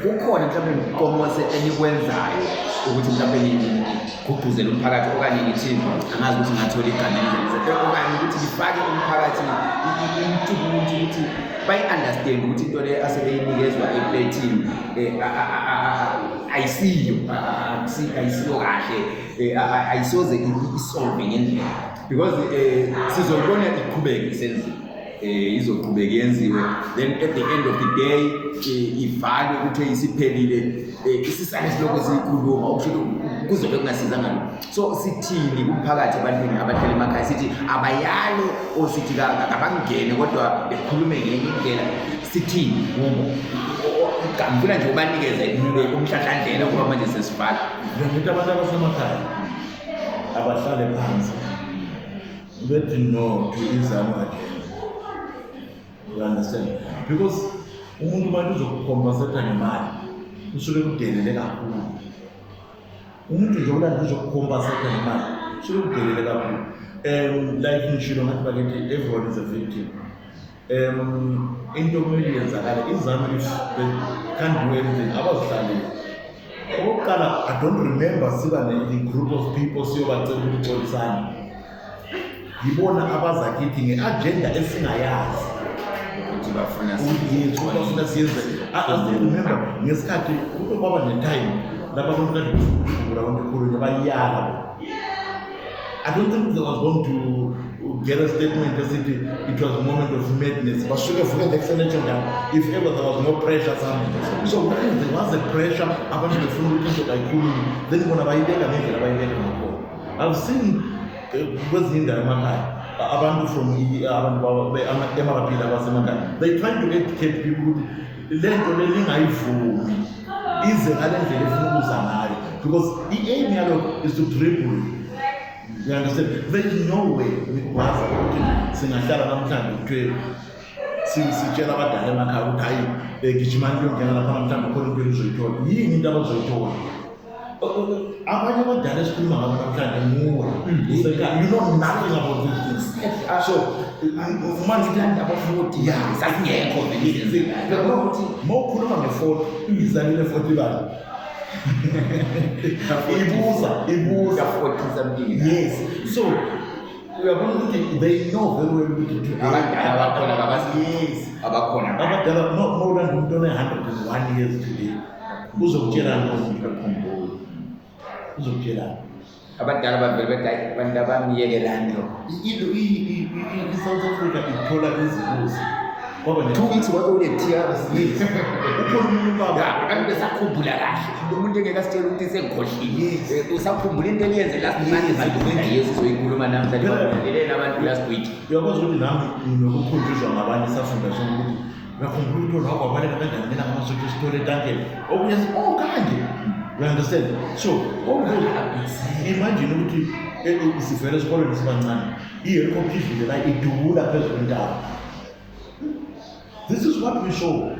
A: Kukhona mhlawumbe Nkomose enikwenzayo ukuthi mhlawumbe nigqugquzele umphakathi, okanye ngithi angazi ukuthi ngingathola igama elinjani, okanye ukuthi ngifake umphakathi intubuntu ukuthi bayi-understand ukuthi into le asebeyinikezwa epletini ayisiyo ayisiyo kahle, ayisoze isolve ngendlela, because sizoyibona iqhubeke isenziwa, izoqhubeka yenziwe, then at the end of the day ivalwe ukuthi isiphelile, isisale silokho siyikhuluma, okusho ukuthi kuzobe kungasizanga lutho. So sithini kumphakathi, ebantwini abahleli emakhaya? Sithi abayale or sithi kabangene kodwa bekhulume ngenye indlela? Sithini kubo? Ngifuna nje ubanikeze umhlahlandlela ngoba manje sesivala.
B: Ngithi abantu abasemakhaya abahlale phansi bethi no to iZANU agenda, you understand? Because umuntu manje uzokucompensate ngemali, usuke kudelele kakhulu. Umuntu nje olanda uzokucompensate ngemali usuke kudelele kakhulu. Like ngishilo ngathi bakithi, everyone is a victim. Into okumele yenzakale, iZANU, if they can't do anything, abazihlalele. Okokuqala, I don't remember siba ne-group of people siyobacela ukuthi xolisani. Yibona abaza kithi nge-agenda esingayazi
A: ukuthi bafuna
B: ukuthi bafuna siyenze. I still remember ngesikhathi kuke kwaba ne-time lapho abantu kade befuna ukudlula abantu ekhulwini bayala bona. I don't think they was going to get a statement esithi it was a moment of madness. Basuke vuke ekuseni njalo if ever there was no pressure something. So when there was a pressure, abantu befuna ukuthi into kayikhulunywe, then bona bayibeka ngendlela abayibeka ngakhona. I've seen kwezinye indawo emakhaya abantu from abantu MRP abasemakhaya, they trying to educate people ukuthi le nto le lingayivumi ize ngale ndlela efuna ukuza ngayo, because i-aim yalokho is to dribble, you understand? There is no way nikwazi ukuthi singahlala namhlanje kuthiwe sitshela abadala emakhaya ukuthi hayi, gijimani kuyongena lapha namhlanje, khona into enizoyithola. Yini into abazoyithola? Abanye abadala esikhuluma ngabo namhlanje, nguwe usekhaya, you know nothing about these things. So manje
A: abo-40 sasingekho vele.
B: Ukuthi uma ukhuluma nge-40, izalile 40 bani ibuza ibuza.
A: 40 something.
B: Yes, so uyabona ukuthi they know very well ukuthi today
A: Abadala abakhona
B: yes
A: abakhona.
B: Abadala no, mawulanda umuntu one-101 years today, uzokutshela ntoni? Uzokutshela?
A: Abadala bavele bethi, hayi bantu abamiyekelani lo.
B: I-South Africa ithola izibuzi kwaba
A: 2 weeks wabe une-TRC.
B: Yes, ukhona umunye ubaba.
A: Ya, abantu besakhumbula kahle lo muntu engeke asitshele ukuthi sengikhohliwe. Usakhumbula into eliyenze last month, manje yesu uzoyikhuluma namhlanje. Balaleleni abantu last week.
B: Uyakwazi ukuthi nami nginokukhunjuzwa ngabanye safunda sonke ukuthi uyakhumbula ukuthi wona wabaleka kanjani ngena ngamasotsha esithole etankeni okunye oh kanje, you understand? So all those, imagine ukuthi sivele esikolweni sibancane, i-helicopter idlule la idubula phezu kwentaba. This is what we saw,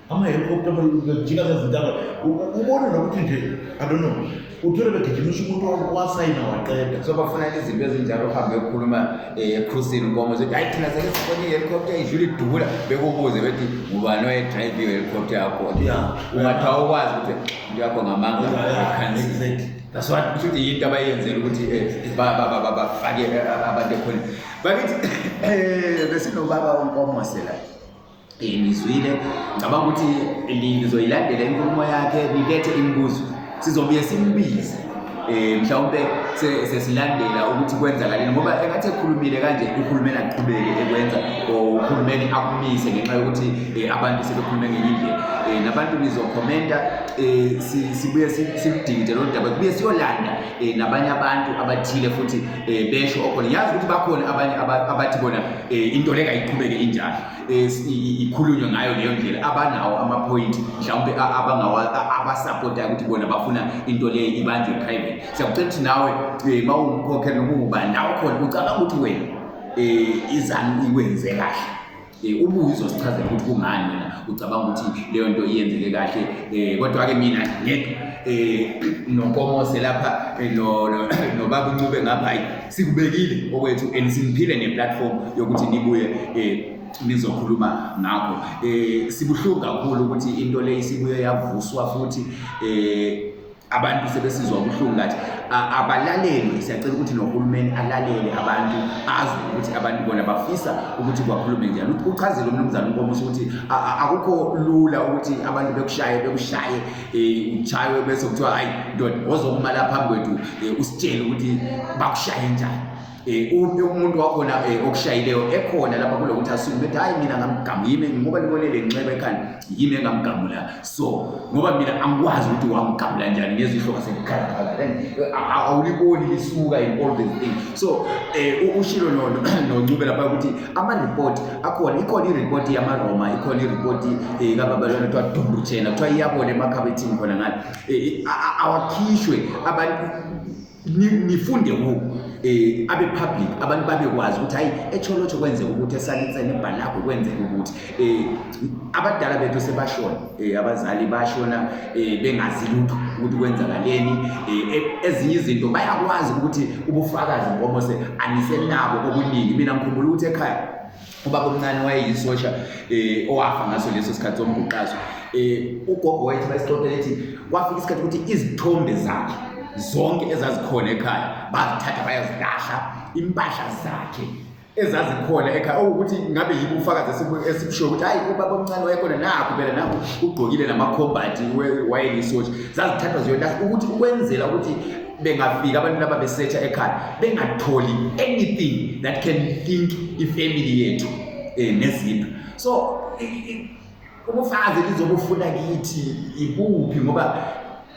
B: ama-helicopter bejika ngezintaba. Ubone nokuthi nje, I don't know, uthole begijimisa umuntu wasayina waqeda.
A: So bafuna izinto ezinjalo, uhambe uyokhuluma ekhusini Nkomo zokuthi hayi, thina sake sibone i-helicopter idlula idubula, bekubuze bethi ngubani owayedrayive i-helicopter yakho? Ungathi awukwazi ukuthi into yakho ngamanga. Cancel. That's what kusho ukuthi yinto abayenzela ukuthi bafake abantu ekhona bakithi. Besinobaba uNkomose la. Nizwile, ngicabanga ukuthi nizoyilandela inkulumo yakhe, nilethe imibuzo, sizobuye simbize mhlawumbe sesilandela ukuthi kwenzakaleni, ngoba engathi ekhulumile kanje, uhulumeni aqhubeke ekwenza or uhulumeni akumise ngenxa yokuthi abantu sebekhulume ngenye indlela. Nabantu nizokhomenta, sibuye siludingide lolu daba, kubuye siyolanda nabanye abantu abathile futhi besho okhona. Ngiyazi ukuthi bakhona abanye abathi bona into le kayiqhubeke injalo, ikhulunywe ngayo leyo ndlela, abanawo ama-point mhlawumbe abasapotayo ukuthi bona bafuna into le ibanjwe private. Siyakucela ukuthi nawe, uma uwumkhokheli noma ungubani nawe khona ucabanga ukuthi wena iZANU ikwenze kahle, ubuye uzosichazela ukuthi kungani wena ucabanga ukuthi leyo nto iyenzeke kahle. Kodwa-ke mina ngedwa, noNkomose lapha, nobaba uNcube ngapha, hayi, sikubekile okwethu and siniphile ne-platform yokuthi nibuye. Nizokhuluma ngakho. Sibuhlungu kakhulu ukuthi into le isibuye yavuswa futhi, abantu sebesizwa ubuhlungu ngathi abalalelwe. Siyacela ukuthi nohulumeni alalele abantu, azwe ukuthi abantu bona bafisa ukuthi kwakhulume njani. Uchazile umnumzana uNkomosi ukuthi akukho lula ukuthi abantu bekushaye bekushaye, uchaywe bese kuthiwa, "Hayi ndoda, wozokuma lapha phambi kwethu, usitshele ukuthi bakushaye njani." Umuntu wakhona okushayileyo ekhona lapha, kulokuthi asukume ethi, "Hayi, mina ngamgamu yimi, ngoba libonele nxeba ekhanda, yimi engamgamula." So ngoba mina angikwazi ukuthi wamgamula njani, ngezwe ihloka sekukhalakhala, then awuliboni lisuka in all these things. So ushilo noNcube lapha ukuthi ama-report akhona, ikhona i-report yamaRoma, ikhona i-report kababalwana kuthiwa Dumbutshena, kuthiwa iyabona emakhabethini khona ngale. Awakhishwe abantu, nifunde ku abe public, abantu babekwazi ukuthi hayi, eTsholotsho kwenzeka ukuthi, eSalitseni, eBhalagwe kwenzeka ukuthi abadala bethu sebashona, abazali bashona bengazi lutho ukuthi kwenzakaleni. Ezinye izinto bayakwazi ukuthi ubufakazi, Nkomose, anisenabo obuningi. Mina ngikhumbula ukuthi ekhaya ubaba omncane wayeyisosha owafa ngaso leso sikhathi sombhuqazwe. Ugogo wethu bayisixoxela, ethi kwafika isikhathi ukuthi izithombe zakhe zonke ezazikhona ekhaya bazithatha bayazilahla, impahla zakhe ezazikhona ekhaya, okuwukuthi ngabe yibo ubufakazi esibushoyo ukuthi hayi, ubaba omncane wayekhona, nakho phela, nakho ugqokile nama-combat, wayelisosha, zazithathwa ziyolahla ukuthi ukwenzela ukuthi bengafika abantu laba besetsha ekhaya bengatholi anything that can link ifamily yethu nezipho. So ubufakazi lizobufuna kithi ikuphi? Ngoba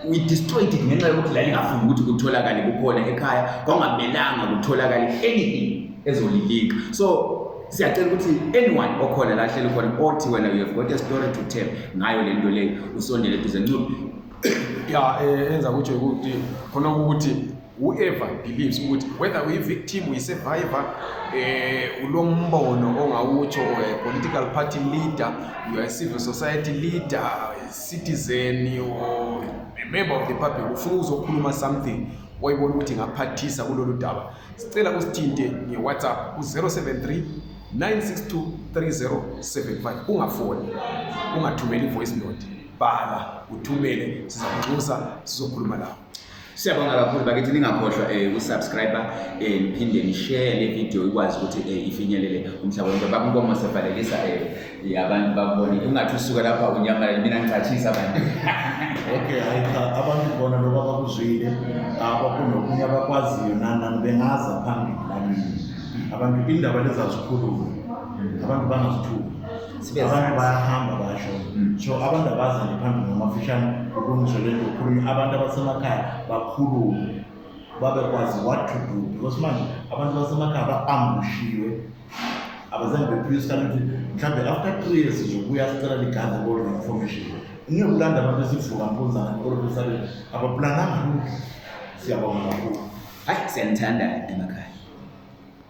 A: we destroyed it ngenxa yokuthi la lingafuni ukuthi kutholakale kukhona ekhaya, kwangamelanga kutholakale anything ezolilinka. So siyacela ukuthi anyone okhona la hleli khona othi wena you have got a story to tell ngayo le nto leyo, usondele eduze, Ncube.
C: Ya, enza kutsho ukuthi khona ukuthi whoever believes ukuthi whether uyi-victim, uyi-survivor, ulombono ongawutsho, or a political party leader, you are a civil society leader, a citizen or a member of the public, ufuna ukuzokhuluma something oyibona ukuthi ingaphathisa kulolu daba, sicela usithinte nge-WhatsApp ku-073 962 3075. Ungafoni, ungathumeli i-voice note, bhala uthumele, sizakunxusa sizokhuluma lawo.
A: Siyabonga kakhulu bakithi. Ningakhohlwa ukusubscribe, niphinde nishare le video ikwazi ukuthi ifinyelele umhlaba wonke. Baba Nkomo, sevalelisa, abantu bakubone. Ungathi usuka lapha unyamalale, mina ngicatshisa abantu.
B: Okay, hayi cha, abantu bona lokho abakuzwile, abakunokunye abakwaziyo nani bengaza phambili lakini abantu indaba lezi azikhulume, abantu bangazithuki.
A: Sibe
B: abantu
A: zazi.
B: Bayahamba bayashona. So abantu abaza nje phambili ngamafishane ukulungiswa lento, kukhulunywe, abantu abasemakhaya bakhulume, babekwazi what to do, because manje abantu basemakhaya ba-ambushiwe, abazange bephiwe isikhathi ukuthi mhlawumbe after 3 years sizobuya sicela ligather all the information. Ngeke kulanda abantu esivuka mpunzana all of a sudden, abaplananga lutho. Siyabonga kakhulu.
A: Hayi, siyanithanda emakhaya.